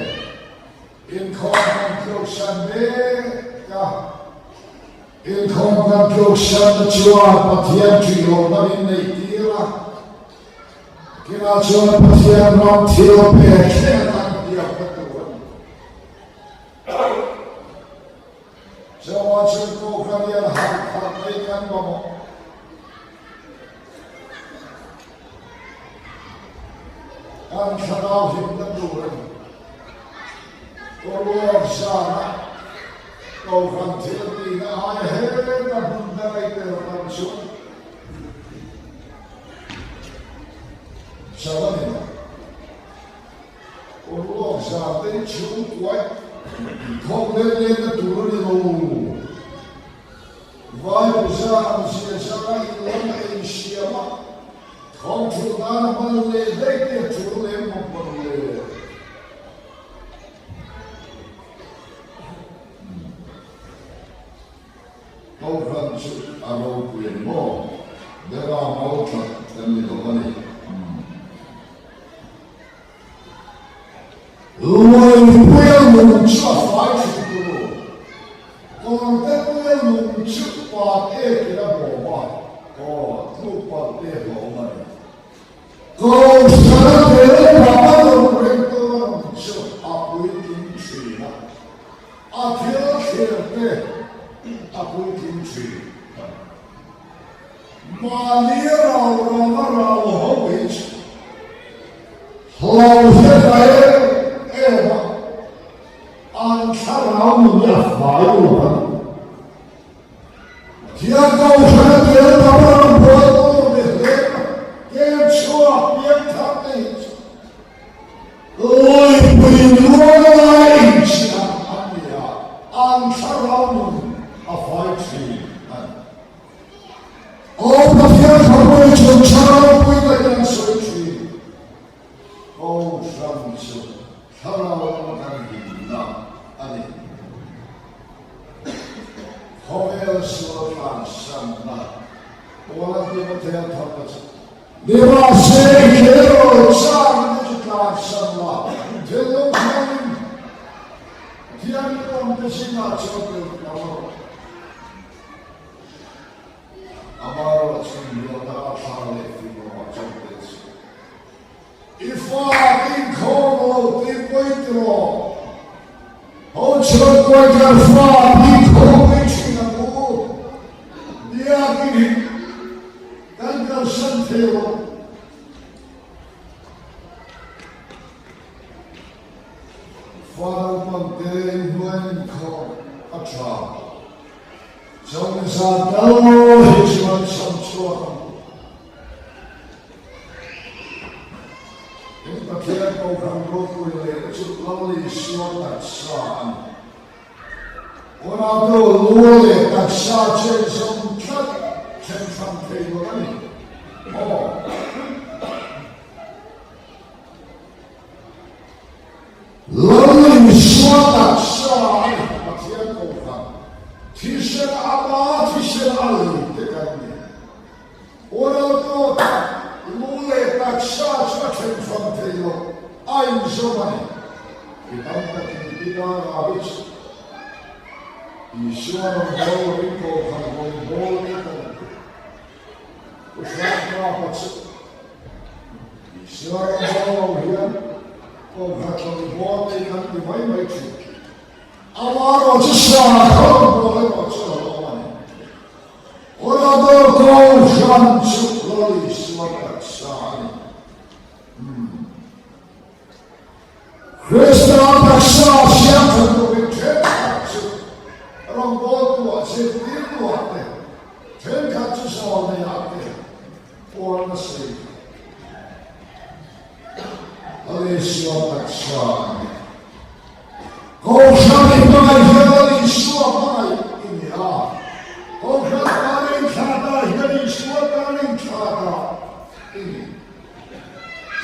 inkhawm kan tluk san mek a, inkhawm kan tluk san na chuan Pathian ṭih lohna min neih tir a, kinah chuan Pathian ram thil pek thleng atan biakna tur a ni. Chauha chuan Kohhran hian harh khat mai kan mamawh. Kan thlarau hlimna tur a ni. Kawruak zana Kohhran thil tihna aia heta hmun dang ei tel tam chuan chauh a ni lo. Kawruak zan te hi chhungkuai thawk let letna tur a ni lo. Vai puza ang zia zanga in lam a insiam a, thawm thulh nan a hman leh daih te a tul lem bawk bawk le. Kohhran chu a ropui a ni maw? Bera mau that kan ni lo a ni. Luipuia lung chu a fai thin tur. Kawrtepuia lung chu pat ekin a bawm a, aw, tluk palh te hlawm a ni. Kohhrana tel pah a lung reng tur a nung chu a puitling thin a, a thil thlir te a puitling thin a ni. Mahni rau rama rau ho hi chu hlau hian a em em a, an thlarau nun hi a fai lo a ni. Pathian Kohhran a tel tam a rawn buai tur ni hle a, kem chhuak piang thar te hi chu Luipui luang lai inchhiah an ni a, an thlarau nun a fai thin a ni. Aw Pathian Thapui chung tha ropui takin an sawi thin. Kohhran chu thlarau lama kan himna a ni. Khawvel sual tlansanna Paula Timothea thawkna chu Nimahse i khelrawl chakna te chu tlansan la, thinlung thiangin Pathian nuamte zingah chuan tel ta rawh. Amaherawh chu mialna a thla leh fing rawh chuan tel suh. I fa inkhawm lo tih pawi ti rawh. Ho chuan kuaikar fa inkhawm mai thin ang u. Biakin hi kan kalsan thei lo. Fa naupang te inhnuaiin inkhawm a tha. Chawlhni tal hi chuan chhan chhuak ang. In Pathian Kohhran ropui leh chu Lal Isua taksa a ni. Unautu lu leh taksa chen zawm tlat then hran thei lo a ni. Aw. Lal Isua taksa a ni, Pathian Kohhran thisen ama thisen a lei te kan ni. Unautu tak lu leh taksa chu a then fam thei lo, a inzawm a ni. Mi tam takin Peter Rabbit Isua rawn bawl lovin Kohhran rawn bawl te kan ti. Pu Hrangkapa chu. Isua rawngbâwl lo hian Kohhran rawngbâwl te hi kan ti mai mai thin. Amaherawh chu sakhaw rawngbâwl erawh chu a lo awm a ni. Hunadawr Kohhran chu Lal Isua taksa a ni. Umm. Krista taksa siam tha turin thenkhat chu rawngbawltuah zirtirtuah te, thenkhat chu zawlneiah te puan a sawi kha. Lal Isua taksa a ni. Kohhran i hmangaih hian Lal Isua hmangaih i ni a. Kohhran tan i inthlahdah hian Isua tan i inthlahdah i ni.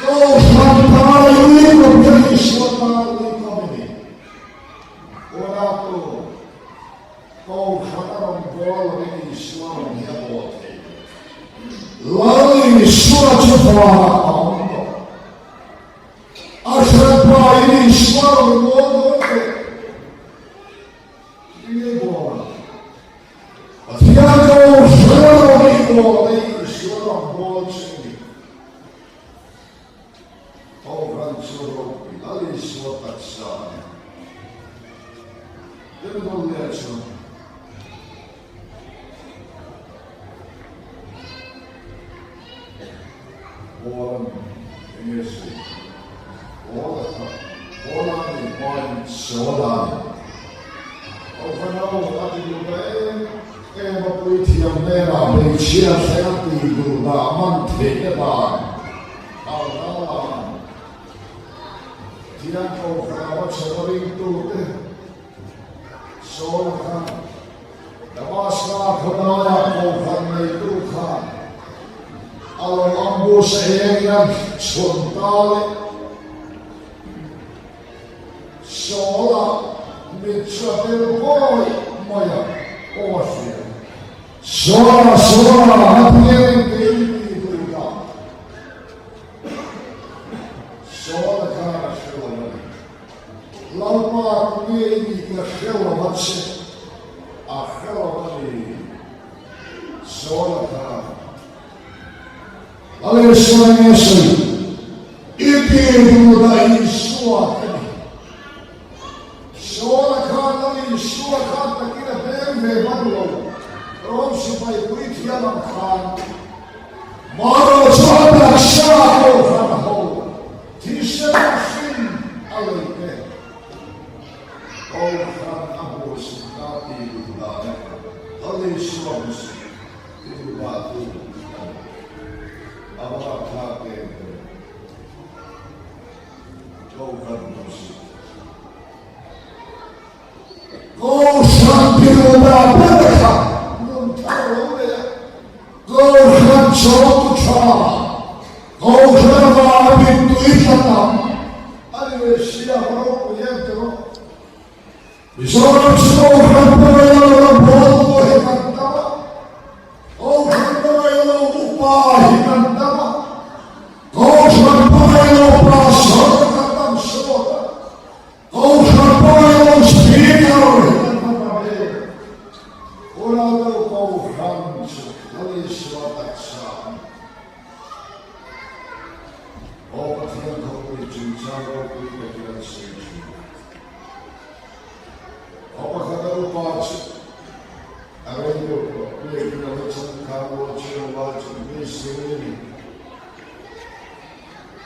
Kohhran tan i uikom hian Isua tan i uikom i ni. Unautu, Kohhran a rawn bawl lovin Isua rawn hi a bawl thei lo. Lal Isua chu vanah a awm tawh. A hranpa in Isua rawn bawl dawn teh. Tinge bawl ang? Pathian Kohhran a rawn i bawl te Isua rawn bawl che i ni. Kohhran chu ropui Lal Isua taksa a ni. Temple leh chuan. Paul enge sawi? Paul a kha Paul a nih hmain Saul a ni. Kohhran ho a ti duh ta em em a puithiam hnenah hmeichhia thleng a tih duh dah man theihna dan al dal dan thiam kohhran a va chho a ringtute Saul a kha Damaska khawlaiah kohhran neitu khan a lo ambush engin a chhawn ta le. Saul-a mit chu a tel bawi mai a, aw a hria. Saul-a, Saul-a, a hmel in kei i ti duh dah. Saul-a khan a hre lo a ni. Lalpa tunge i nih ka hre lo a che, a hre lo a ni. Saul-a khan Lal Isua nge sawi, I ti duh dah Isua ka ni. Saul-a khan Lal Isua khan takin a hmel ve hman lo, Rom sipai puithiam ang khan Maro chu a taksa kohhran ho Thisen a hrin a lei te Kohhran a hmuhsit ta ti duh dan e Lal Isua hmusit ti duh dah tu a ni. A va rapthlak em em. Kohhran hmuhsit. Kohhran ti duh dah ber kha nun thar lo nei a. Kohhran chawtu tha, Kohhran avanga mittui tla tam a ni ve sia, va ropui em te rawh. Mizoram chu Kohhran pawh ilo ram bawl pawh hi kan tam a, Kohhran pawh ilo upa hi kan tam a, Kohhran pawh ilo pastor kan tam sawt a, Kohhran pawh ilo speaker hi kan va tam em. Unau Kohhran chu Lal Isua taksa a ni. Aw Pathian khawpui chungchang ropui takin an sawi thin. Aw pakhat a upa chu a rei deuh tawh, biakin a la changkang rual chu lo lai chu beisei a ni.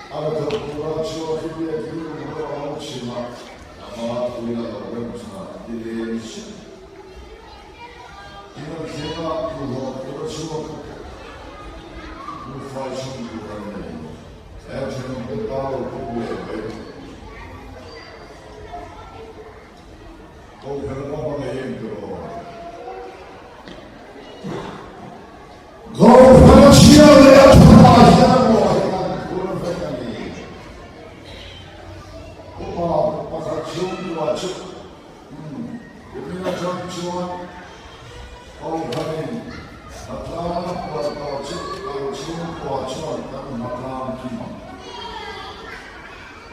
A la thawk tura chhuak hi biakin lung rawh a lo chim a, ama thuin a lo rem tha ti lem suh. In an thleng a, tluhlawh tura chhuak nufai chhung tur an nei lo. He thenawmte ta lo pawh leh mai. Kohhran a hmangaih em tiraw? Kohhran a chhia leh a tha hian a maw hi kan phur vek a ni. Upa pakhat chhungkua chu Kumin atang chuan Kohhranin Hnatlang a puan tawh chu kan chhungkua chuan kan hnatlang kim ang.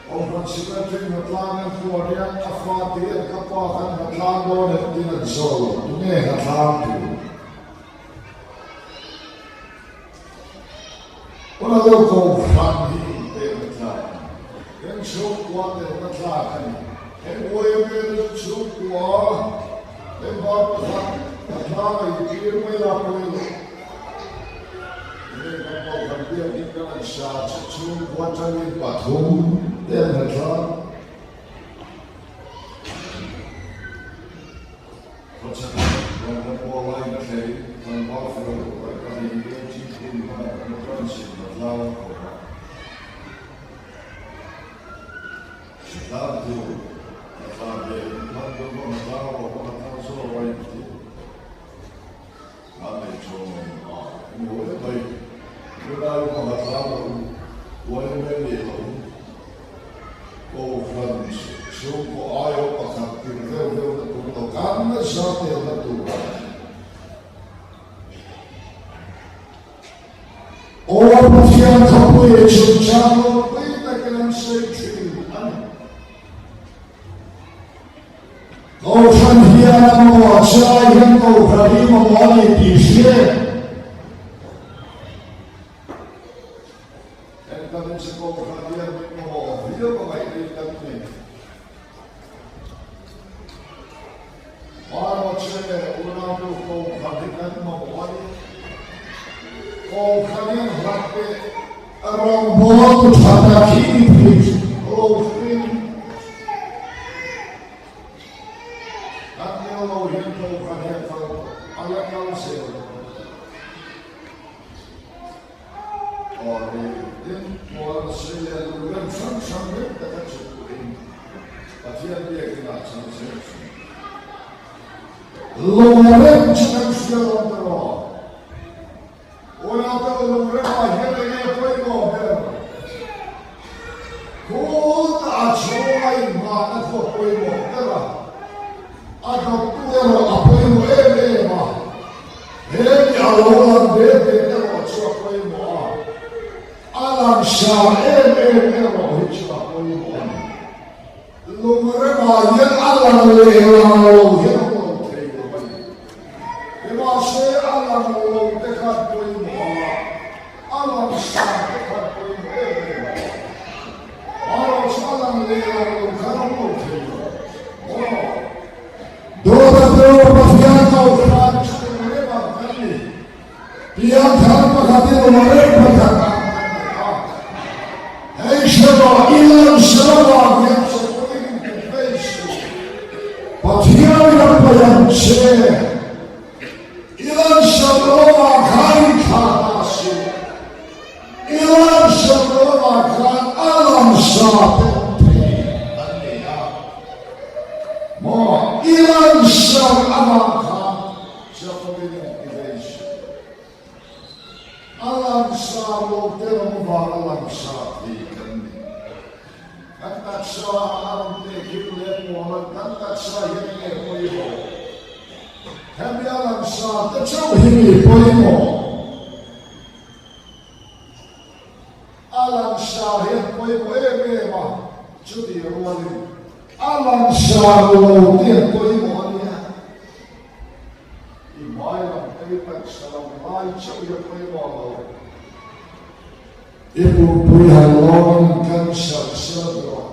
Kohhran Secretary hnatlang an puan hian a fa tih an ka pa khan hnatlang dawn em tiin an zawh lo, tunge hnatlang tur? Huna lo Kohhran hi inpek. Chhungkua telna tlak a ni. Heng YMA te chu chhungkua member pakhat a tlang a intir mai a pawi lo. Heng kan kohhran biakin kan an sa chu chhungkua tangin pathum te an la tlang. Khawchhak ram kan pawl lai ka thlei tlangval fel lo ka nei ve chin thin hman kan branch in la tlang a kawp a. Hritlang tur ka tla ve hman dawn pawh ka tlang rawh pawh ka tlang zawk a inti. An nei thawn a hmu em mai. Tunlai pawh ka tlang loh uai mai leh loh. Kohhran chhungkaw aiawh pakhat tir deuh deuh na tur lo kan nasa telna tur a ni. Aw Pathian khawpui chungchang ropui takin an sawi thin a ni. Kohhran hian a mamawh a chai hian Kohhran hi mamawh a ni tih hria em? Engkanin se Kohhran hian min mamawh viau a ngaih kan nei. Hmairawhche unautu Kohhran hi kan mamawh a ni. Kohhran hian hlat teh rawngbawltu tha tak hi ni thei lo hrim. Kan nel lo hian Kohhran hi a kal tawh, a la kal zel dawn. Aw ni, tin, Puan Australia lu rem hrang hrang rem taka chhukpuiin Pathian biakinah chang zel thin. Lungrem chu kan hria lo ta rawh. Unau te u lungremah hian eng nge pawimawh ber? Khutah a chhunga inhmahna thu a pawimawh ber a, a dawttu erawh a pawimawh em em a. He mi a lo lang ve ve erawh chu a pawimawh a, a lang sar em em erawh hi chu a pawimawh a ni. Lungremah hian a lang leh lang lo hian a lo thei lo a ni. Nimahse a lang lo te kha an pawimawh a, a lang sar te kha an pawimawh em em a. Marawh chu a lang leh lang lo khan a lo thei lo. Aw. Dawt a tawp Pathian Kohhran chhung rem ang kan ni. Piangthar pakhatin awm reng pakhat ang kan ni a. Hei hrerawh i lan sarawh hian chawpawlin in pe phei suh. Pathian in a paih ang che. I lan sarawh khan in thlah ta suh. I lan sarawh khan a lang sa te awm thei an ni a. Maw i lan sar avang khan Jacobin in ti vei suh. A lang sar lo te ram vang a lang sar thei kan ni. Kan taksa a rawn tehkhim leh pawl a kan taksa hian enge pawimawh? Hemi a lang sar te chauh hi mi pawimawh. A langsar hi an pawimawh em em a, chuti rualin a langsar lo te an pawimawh a nia. I hmai lam phei taksa lam lai chauh hi a pawimawh lo. I pumpui han lawngin cancer sel rawh,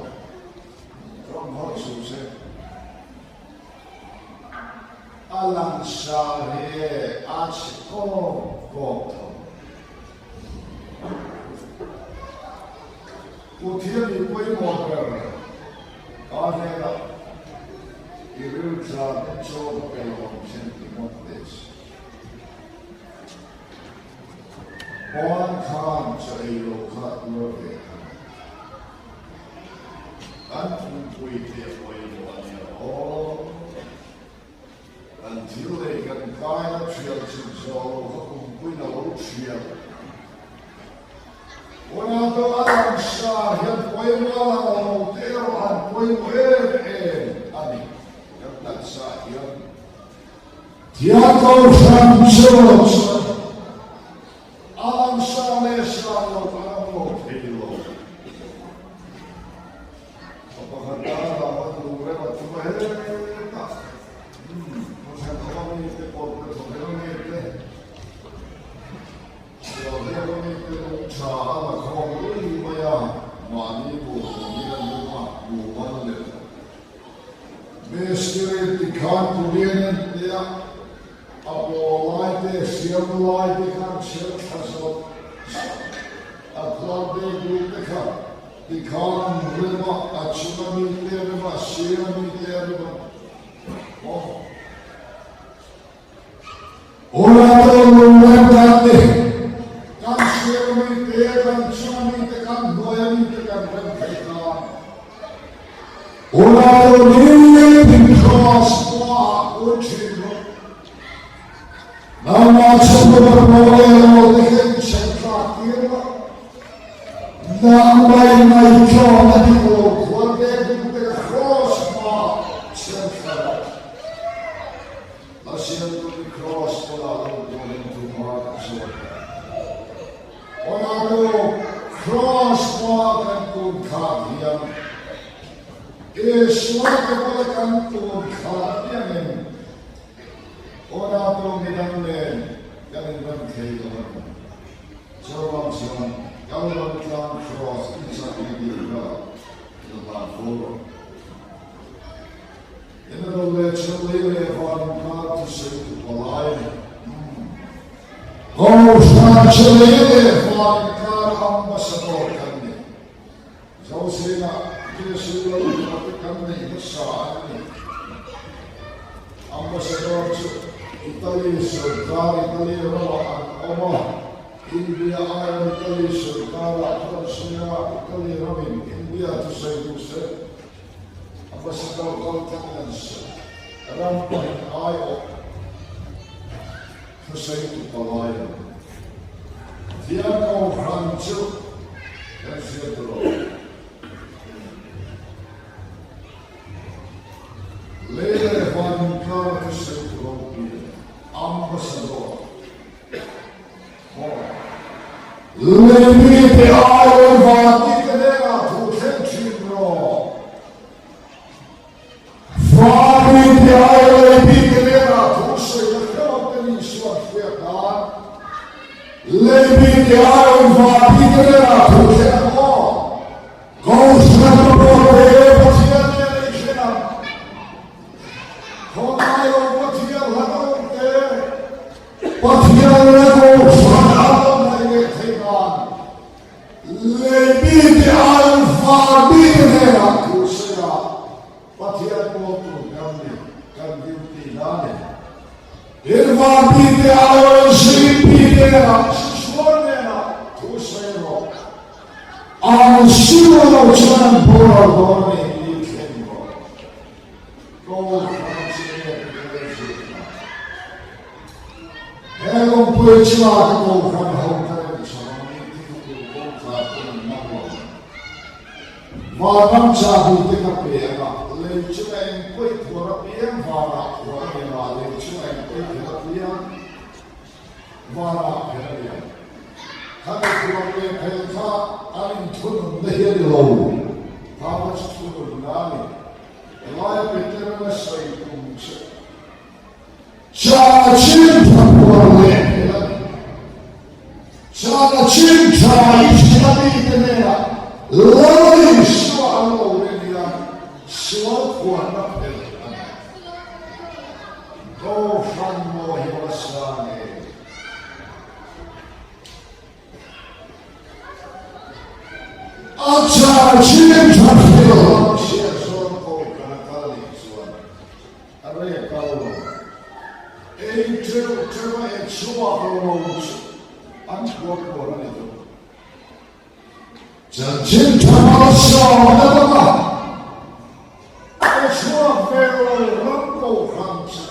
ram hawt suh se. A langsar hi a chhe kawp kawp tho. Pathian i pawimawh ber ka hnenah i riltla te chaw ka pe lo ang che ti ngawt teh se. Pawn khan chaw ei lo kha tuar ve kha ni. Kan pumpui te a pawimawh a nia aw. Kan thil leh kan kaina thial chhun zawh lo kha kumpuiin a lo thial. Unau a langsa hian pawimawh a lang lo te erawh an pawimawh em em a ni. Kan taksa hian Thian Kohhran Church a langsa leh sang lo kha an lo thei lo. Pa pakhat tan ah an lung rem a tum a hetah Hmuhthlan awm a mi te kawr te thawhhel a mi te sualhel a mi te lung tha a la khawm lui mai a mahni tur awmin an lu. Mistiri tikhan Korean an tia, a paw lai te, siam lai te khan chhiar thla zawt zawt. A tlar deuh duh te kha tikhan an rem a, a chung a mi te a rem a, a sir a mi te a rem a. Aw. Urato lunglen kan ni. Kan sir a mi te, kan chung a mi te, kan hnuai a mi te kan rem thei tan. Urato nitin cross hmaah kun thin rawh. Nangmah chhungkaw pawh leh lo te hian chhen tlak tir la. Nangmah in ngaihtlawm a dik lo khual ve ding te cross hmaah chhen thla rawh. Asian tuni cross bulah lo bualin tum a ka zawt a. Ronaldo cross hma kan tun khat hian Isua te bula kan tun khat piangin Ronaldo midang nen kan inrem thei lo a ni. Chuvang chuan Kalvan tlang cross i chak i dil kha i hlan fo rawh. Emanuel leh Chhunlei leh Van inkar thusawi tu palai a ni. Kohhran Chhunlei leh Van inkar Ambassador kan ni. Zosena Jesu lo hna te kan neih hmasa an ni. Ambassador chu Italy sawrkar Italy ramah an awm a, India aiin Italy sawrkarah chuan sawi a, Italy ramin India thusawi duh se. Ambassador kaltlang an sawi. Ram pahnih aiawh thusawi tu palai a ni. Pathian Kohhran chu kan hriat tur a awm. Lei leh van inkara thusawi tu ropui a ni. Ambassador. Lei mite aiawh van mite hnenah thu thleng thin rawh. Van mite aiawh lei mite hnenah thu sawi la hreuh ang te ni Isua'n hriat nan. Lei mite aiawh van mite hnenah thu thleng ang aw. Kohhran pawh te Pathian nen i thlen ang. Khawngaih lo Pathian hla dawng te. Pathian leh Kohhran a lo ngaih leh theih nan lei mite aiin van mite hnenah thu sawi a, Pathian pawl tur kan ni, kan duty na ni. Tin, van mite aiin zing mite hnenah, Susual hnenah thu sawi rawh, an siu lo chuan an boral dawn a ni tih thleng rawh. Kohhran chu nge ka lo zir ta? He lawmpui chunga ka kohhran ho ka rem chho ang i tih tur kawngkhar pawn an mang lo. Vanram chahbi te ka pe ang a, lei chunga eng pawi thuar apiang vanah thuar a ni ang a, lei chunga eng pawi phelh apiang vanah phelh a ni ang. Khami thuar leh phelh kha an inthununna hi a ni lo, kha kha chu thununna a ni. Helai Peterana sawi tum chu Chana chin tha puar leh phel a ni. Chana chin tha i hrilh a mite hnenah Lal Isua an lo rin hian sual phuarna phel a ni. Kohhran maw hi va sa nge? A char chin tha thil lam chhiat zawn ko kan a kal nih chuan a rei a kal lo. Ei teuh teuh a e chhuak lo chu an chhuak tur a ni lo. Chanchin tha malsawm a dawng a, e chhuak ve lo ram kohhran chu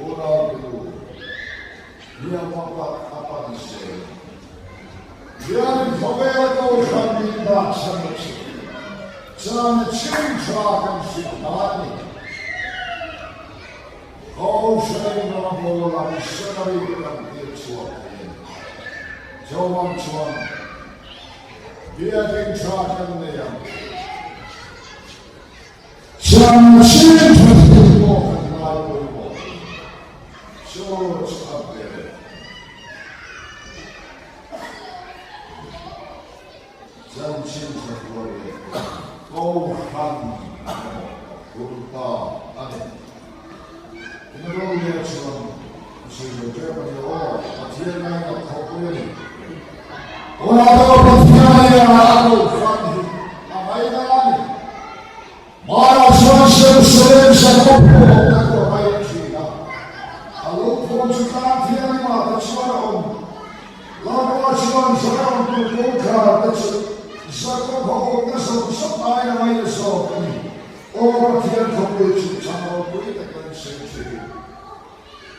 unau te u. Hliamhma pak a pan zel. Hianin khawvel kohhran min dah chhan a chu chan chin tha kan hrilh hna a ni. Kohhran rawngbawla missionary te kan tir chhuak thei a ni. Chuvang chuan biakin tha kan nei ang. Chan chin tha thil pawh kan ngai pawimawh. Church a ber. Chanchin tha hruai leh Kohhran a mawh bawk. Hun ta a ni. Ina Rolian chuan a sawi lo tep a ni aw, Pathian ngainat khawpui a ni. Tunah pawh Pathian hian a kohhran hi a ngaina a ni. Hmanah chuan Jerusalem Jakob pawh awmna chu a ngaina thin a, a lungphum chu tlang thianghlimah te chuan a awm. Lalpa chuan Zion tur kawngkhar te chu Jakob a awmna zawng zawng aiin a ngaina zawk a ni. Aw Pathian khawpui chu chang ropui tak an sawi thin.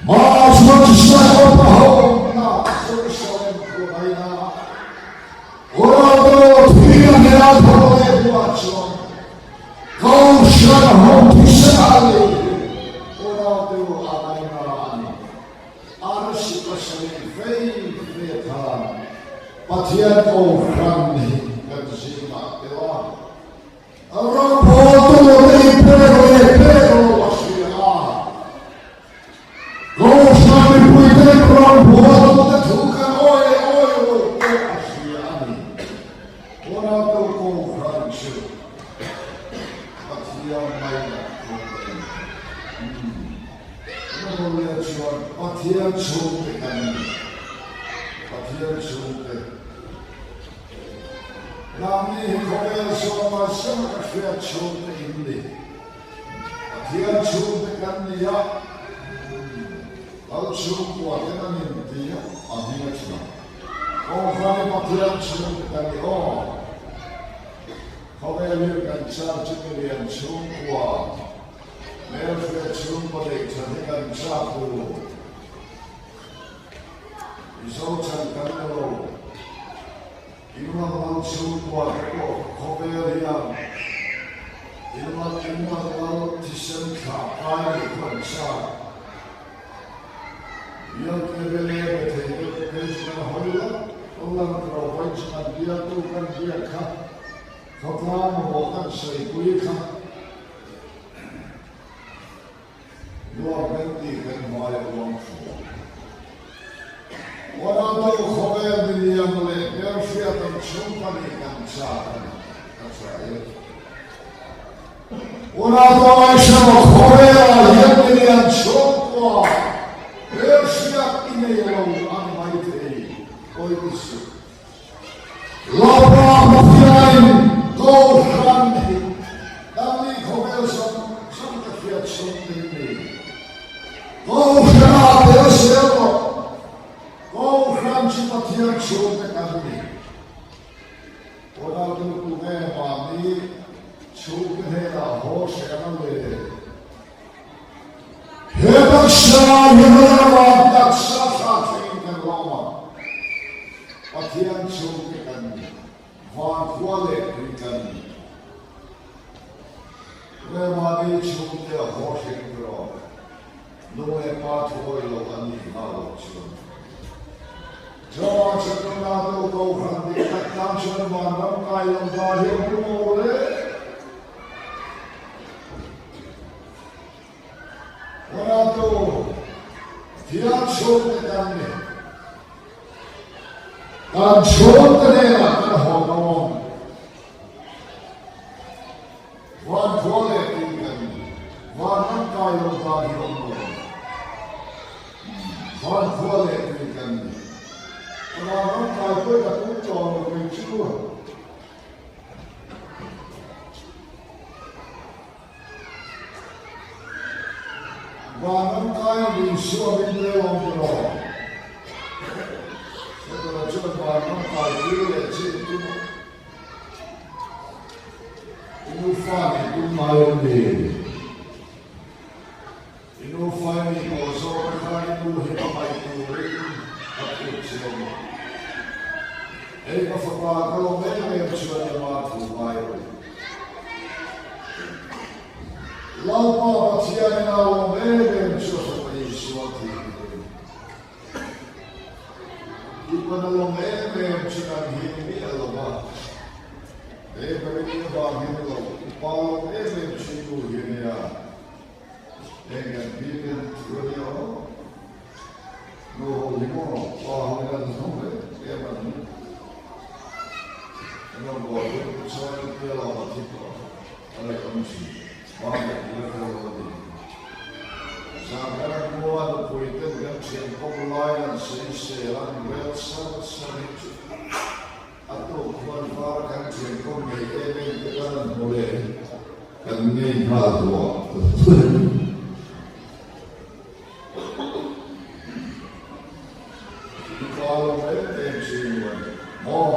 Mah chuan Jakob a awmna Jerusalem khu a ngaina a. Ronaldo thi a hmel tho leh hnuah chuan Kohhran ho thisen a lei hi Ronaldo a ngaina a ni. Arsi pasarih vei ve khan Pathian Kohhran hi kan zingah tel a. Rawngbawltu te pek leh pek lo a hria a. Kohhran mipuite rawngbawltu te thu kan awi leh awi lo pawh a hria a ni. Unautu Kohhran chu Pathian ngainat khawp a ni. Umm. Chuan Pathian chhungte kan ni. Pathian chhungte. Nangni hi khawvel zawma zema ka hriat chhungte in ni. Pathian chhungte kan ni a, Lal chhungkua ten an inti a, a hming a tha. Kohhran hi Pathian chhungte kan ni aw. Khawvel hi kan char chu milian chhungkua, hmelhriat chhungkua neih that hi kan chak u. Mizo chan kan ni lo. England lal chhungkua te pawh khawvel hian England England lal thisen thlah kai leh khaw an chak. Bialte bele be thei deuh te phei chu kan hawi lo. Holland ro vawi chu kan bialtu kan biak kha khawtlang mamawh kan sawipui kha. Nuam kan tih kan hmai a uang thin. Ronaldo khawvel milian leh hmelhriat an chhung pahnih kan chak a ni, a tha e. Ronaldo Aishamo khawvelah hian milian chhungkua hmelhriat i nei lo a ni maithei, pawi suh. Lapa Pathianin Kohhran hi Dami khawvel zawng zawng ka hriat chhung min ni. Kohhranah tel zel rawh. Kohhran chu Pathian chhungte kan ni. Unautu tunge mahni chhungte hnenah haw hrehna le? He taksa hi ram taksa thla thlengin kan lawm a, Pathian chhungte kan ni, van khua leh tui kan ni. Tunge mahni chhungte a haw hreng tur awm? Nu leh pa thuawi lo an nih nghal loh chuan. Chawah chakna tu Kohhran dik tak tan chuan vanram kai lo ta hi a pawimawh hle. Ronaldo Pathian chhungte kan ni. Kan chhungte hnenah kan haw dawn. Van khua leh tui kan ni. Vanram kai lo dan hi awm lo. Van khua leh tui kan ni. Vanram kai pawh ka tum tawh lo kei chu. Vanram kai Isua min pe awm ta lo. Setana chuan vanram kai tir leh chi tum a. I nufa nih tum ngai em ni? I nufa i nih tawh zawk a khan i nu hi ka hmaih turin ka phut che awm a. Hei ka fapa ka lawm em em chuan i ama thu ngai rawh. Lalpa Pathianin a lawm em em chu a fapa Isua thih hi. Ipan a lawm em em chu kan him miah lo va, he Barini avang hian a lo upa lawm em em chu nu hi a nia. Heng kan pi ten thu a nia aw. Nu ho hi maw pa ho hian an hnawm em em an ni. An rawn buai pui chuan tia lo a thi tawh a, a ngaihawm thin. Bang leh la fel lo a ni. Zan her hnua nupui ten kan thian kawp lai an sawisel an rel sar sar hi chu a tuk huan var kan thian kawp ngei em em te kan han hmu leh hi kan ngei nghal duah thung. Mipa lo em em chu a ni maw?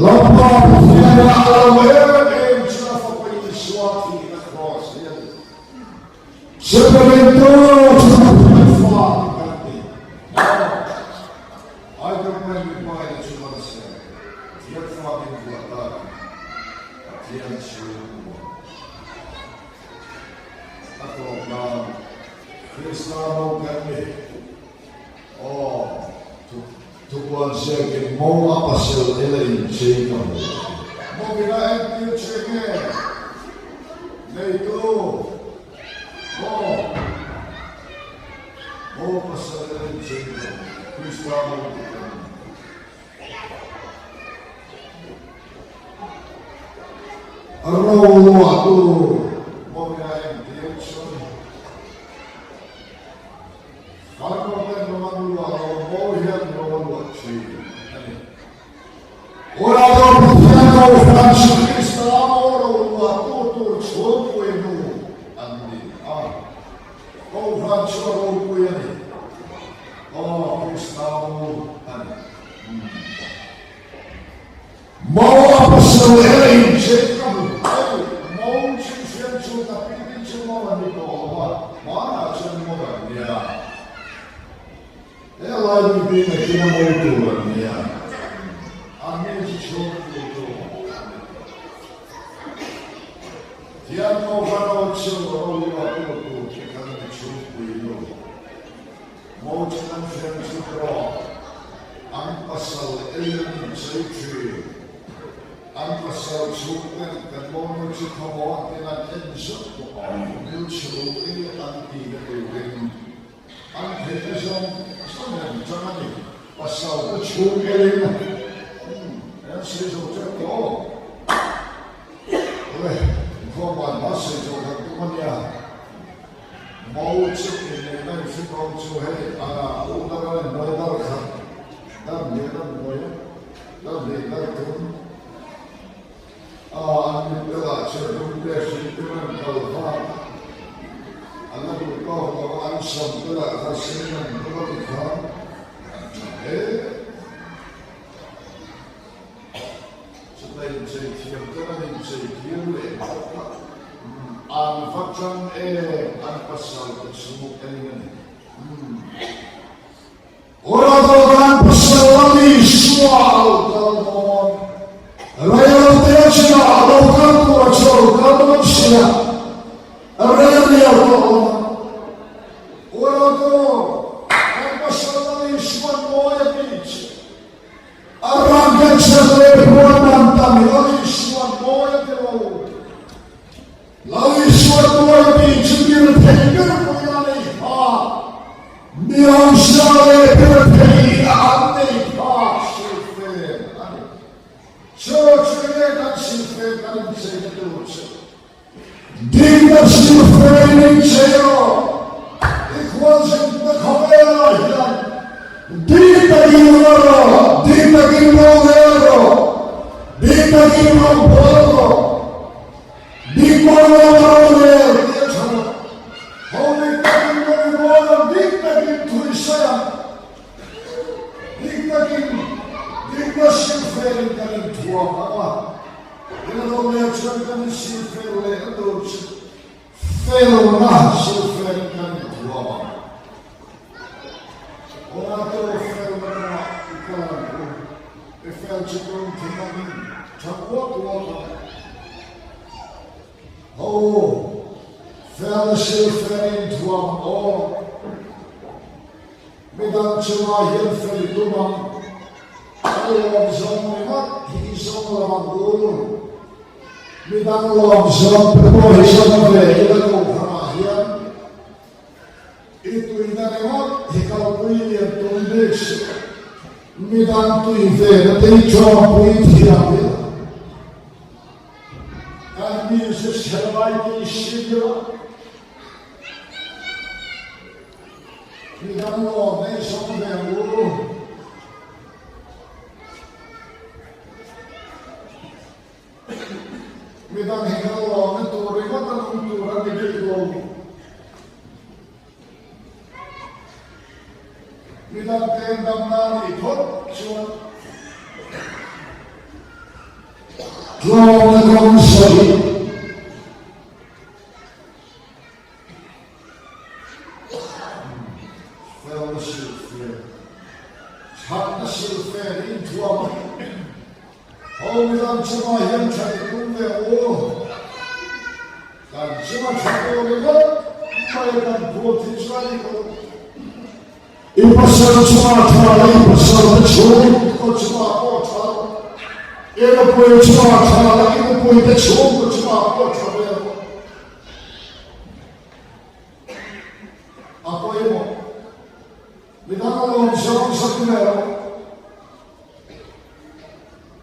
Lalpa Pathian a lo em em chu a Fapa Isua thihna kraws hi a ni. Separate chu Pathian fa ti kan ti maw? Ai kan mai mipa in chu man se Pathian fa min vuah ta Pathian chu A tawp nan Krista mo kan ni. Aw, thupuan ziakin mo a pasel ela inchei ka hmu. Mawina entir che nge neitu mo mo pasel ela inchei ka hmu. Krista mo ti kan ni. A roluahtu mawina entir chuan Farnu ten ro an luah lo, mo hian ro a luah thin a ni. Unau Pathian Kohhran chu Krista mo ro luahtu tur chhungpui nu an ni a. Kohhran chu a ropui a ni. Aw, Krista mo a ni. Mo a pasal ela inchei ka hmu hauh. Mo chu hriam chu ka pi te chu mo an ni tawh lo a, hmanah chuan mo an nia. He lai mi pi nakin a mo tur an nia. An ni chu chhung pui tu an ni tawh. Thian mo khan aw chu ro luah tu tur che khan ni chhung pui nu. Mo chu kan hriam chu erawh an pasal ei an inchei thin. An pasal chhungten kan monu chu khawmaw an tin an en zauh bawk a, mil chhu ei an ti na turin an theihna zawng zawng an chang a ni. Pasal te chhung elin an sawi zo teuh tawh. Awle, inkhawm ban hma sawi zawh kan tum a nia. Mo chu inneihna in hrim rawng chu hei a u dar a inbuai dar khat dar hnih an buai a, dar hnih dar thum a an mit elah chuan dum te hring ten an kal vak a, an la duh tawk lo a, an sam te lah kha sen an hnawm a ti khan an tha hle. Chuta inchei thiam ten an inchei tir leh bawk a, an va tang em an pasal te chu eng a ni. Ora dawhkan pasal a mi Isua a lo kal dawn. Reilo te chinah a lo kal tur a chu a lo kal dawn sia. Rei a liau tawh lo ang. Ora daw kan pasal a mi Isua'n mawi a tih chu. A rangkachak leh puan man tam hi Lal Isua'n mawi a ti lo. Lal Isua'n mawi a tih chu tir thei ber pawhin a nei pha. Mi hausa leh ber theiin an nei pha silfen a ni. Church nge kan silfen kan incheina tur chu? Dikna silfen in inchei rawh. I khualzinna khawvelah hian dik takin la rawh, dik takin ro rel rawh, dik takin ro bawl rawh, dik bawl lo a ro rel tih a tha lo. Ho dik takin ro i bawl ang, dik takin thu i sawi ang, dik takin dikna silfen in kan inthuam ang a. Rinawmna chuan kan insil fel leh a tur chu felna sil felin kan inthuam ang. Awngatu felna kawngah i kal ang u. I fel chu tum thing angin tha uak uak ang. Ho, felna sil felin inthuam ang aw. Midang chungah hian fel i tum ang. Ka lawm zawng ringawt hi i zawng lo ang u. Midang lawm zawng te pawh hi zawng ve ila kohhranah hian i tuina ringawt hi kalpui lian tum bik suh. Midang tui ve na te hi tawngpui thiam ila. Kan mi. Business chhe lai te i sim ila. Midang lawm ei sawm ve ang u. Midang hi kan lawmna tur ringawt a nung tur a ni bik lo. Midang ten damna a nih phawt chuan tlawmna kawng sawi. Felna silhfen, thatna silhfen inthuam a ho midang chungah hian that i tum ve u. Kan chunga tha tur ringawt mai kan phur thin chuan i kum. I pasal chungah tha la, i pasal te chhungkaw chungah pawh tha lo. I nupui chungah tha la, i nupui te chhungkaw chungah pawh tha ve lo. A pawimawh. Midang a lawm zawng zawng ve lo.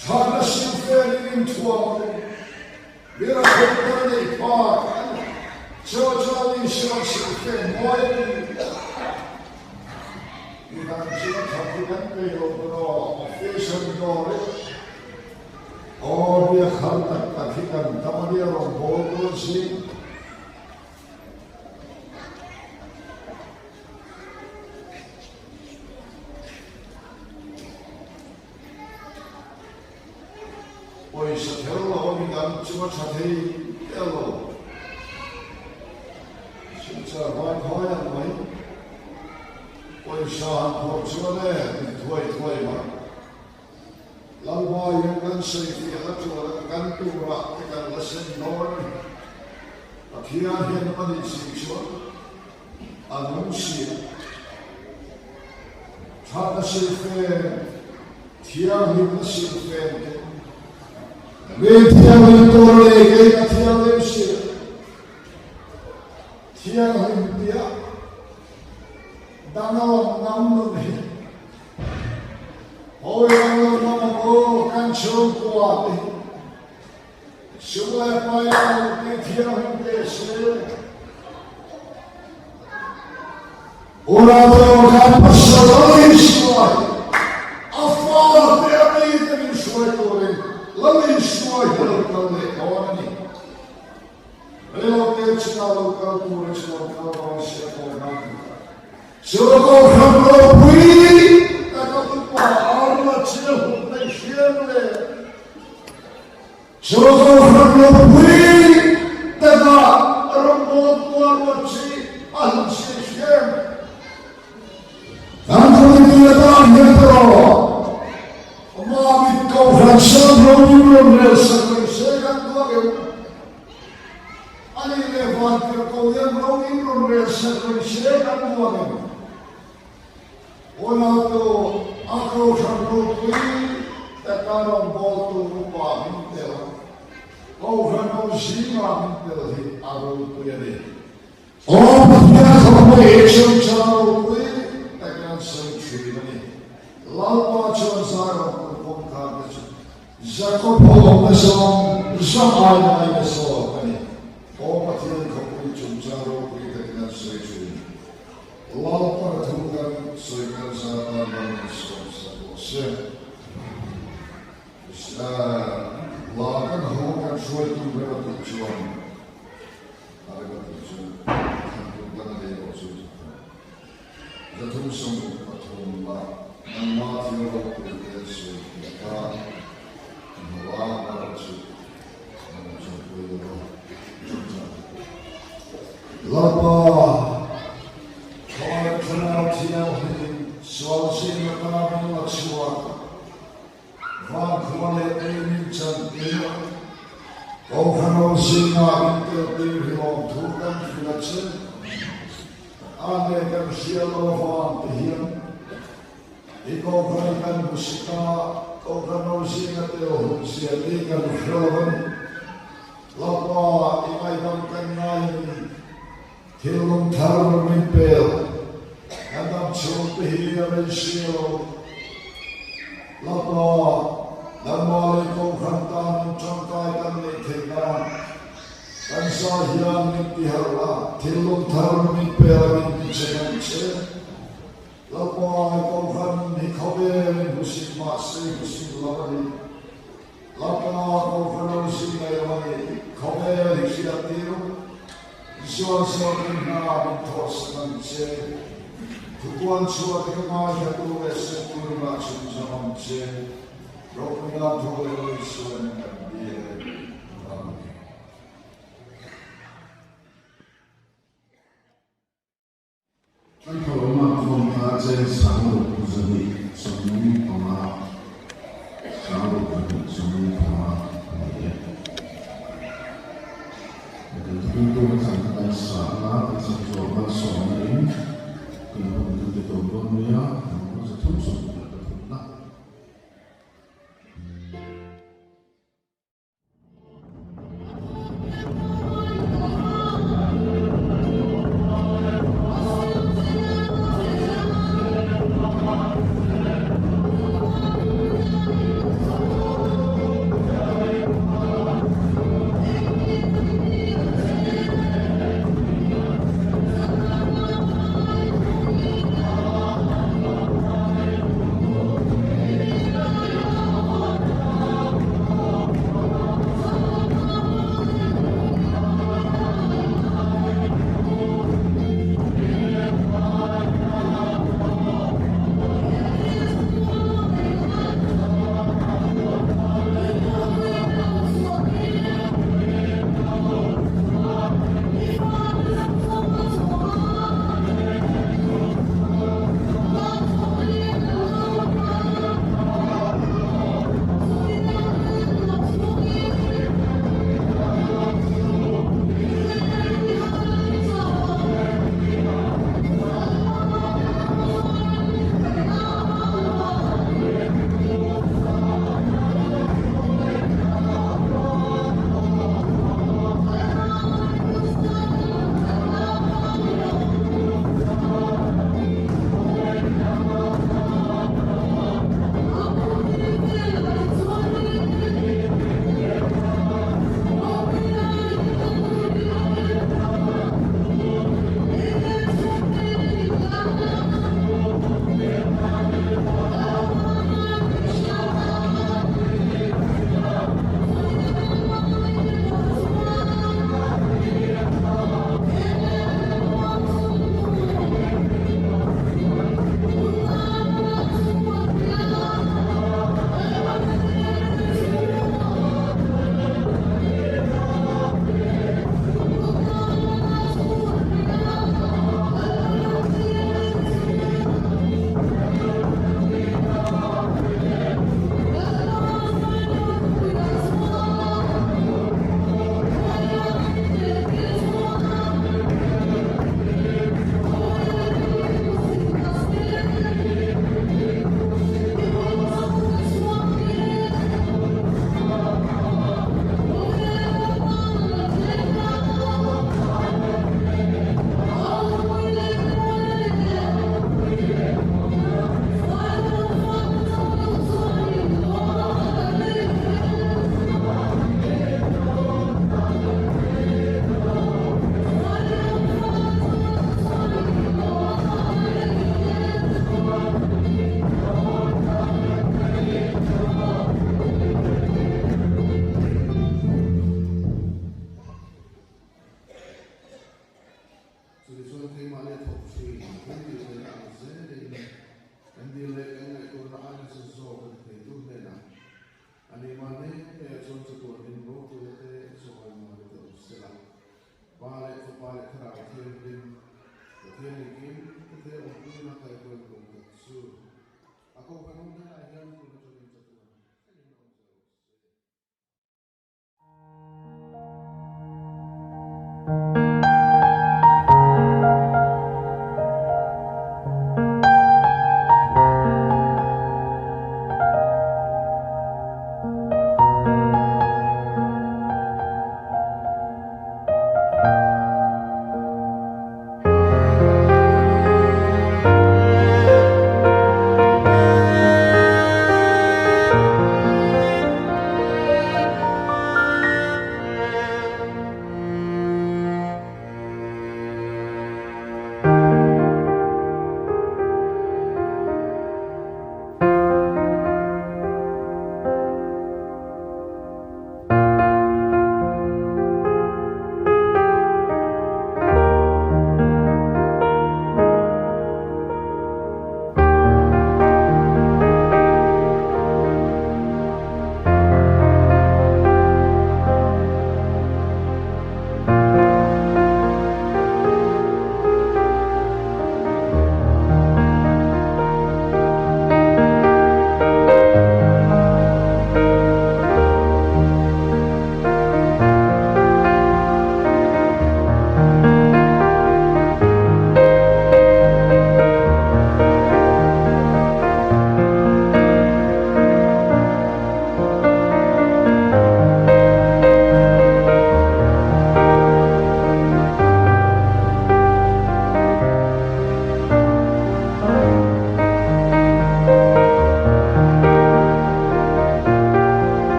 Thatna silfen in inthuam lo. Mira thawkter nei phak an chaw chuan Isua silfen mawi a ni. Midang chu a that hi kan pe lo pawh office an dawr i Aw biak har tak tak hi kan tam a nia rawngbâwl dawn si. Pawisa kher lo a midang chu a tha thei miah lo. Silchar vai khawi ang mai. Pawisa han phawrh chuan e min thuai thuai mai. Lalpa hian kan sawifiah a tuar a, kan turah te kan la sen dawn a ni. Pathian hian a nih si chuan a nung si a. Thatna silhfen, thianghlimna silhfen te, mi thianghlim tur leh kei ka thianghlim si a, thianghlim tia danglam ngam nun hi Hawi ang lo ngam ang aw kan chhungkua te hi. Sum leh pai lo ti thianghlim teh se. Unau te aw kan pasal lo inhruai a fate a mite min hruai turin lo inhruai hi lo kal leh dawn a ni. Reilo te china lo kal turin chu lo kal dawn se a tawi nan tur a. Chu kohhran ropui taka upa arla chil hun nei hriam le chu kohhran ropui taka rawngbâwl tuar ruat chi a hlut si hriam. Kan committee atan hian erawh Mamit kohhran sang ropui rawn rel sak reng se kan duak em? A nih leh Vantirhkoh hian ro in rawn rel sak reng se kan duak em? Unautu a kohhran ropui taka rawngbawltu upa min tel a, kohhran ho zingah min tel hi a ropui a ni. Aw Pathian thawhpui hi chungchang ropui takin an sawi thin a ni. Lalpa chuan Zion kut kawngkhar te chu Jakob ho awmna zawng zawng aiin a in a zawk a ni. Aw Pathian khawpui chungchang ropui takin an sawi thin. Lalpa na thu kan sawi kal zat tan ram in sawm sak rawh se. La kan ho kan hruaitu rem a tih chuan A rem a tih chu thlan tur dang a nei erawh chu 363 ah nangma thil ropui te sawi tih kha i hmu a, amaherawh chu nang chuan pawi lo a, chungchang Lalpa, Khawngaih Thlarau Thianghlim sual zing ata min la chhuak. Vankhua leh ei min chantir a, Kohhranho zingah min teltir hi lawmthu kan hrilh a che. A nge kan hria lo avang te hian i Kohhran i kan hmusit a, Kohhranho zinga tel hun zia hi kan hre lo a ni. Lalpa i ngaidam kan ngai a ni. Thil lung thar min pel, kan dam chhung te hi a rei si lo. Lalpa, nangmah leh Kohhran tan tangkai kan neih theih nan. Taksa hian min ti harh la, thinlung thar min pe la min ti che ang che. Lalpa i Kohhran hi khawvel in hmusit mahse hmusit lo a ni. Lalpa Kohhran lo zing lo a ni. Khawvel hi hriat tir u. Isuan zawkin hna min thawhsak ang che. Thupuan chhuah te ka ngaithla tu leh Septur inah chhunzawm ang che. Ropui nan tho leh lo Isuan in kan biak e. Amen.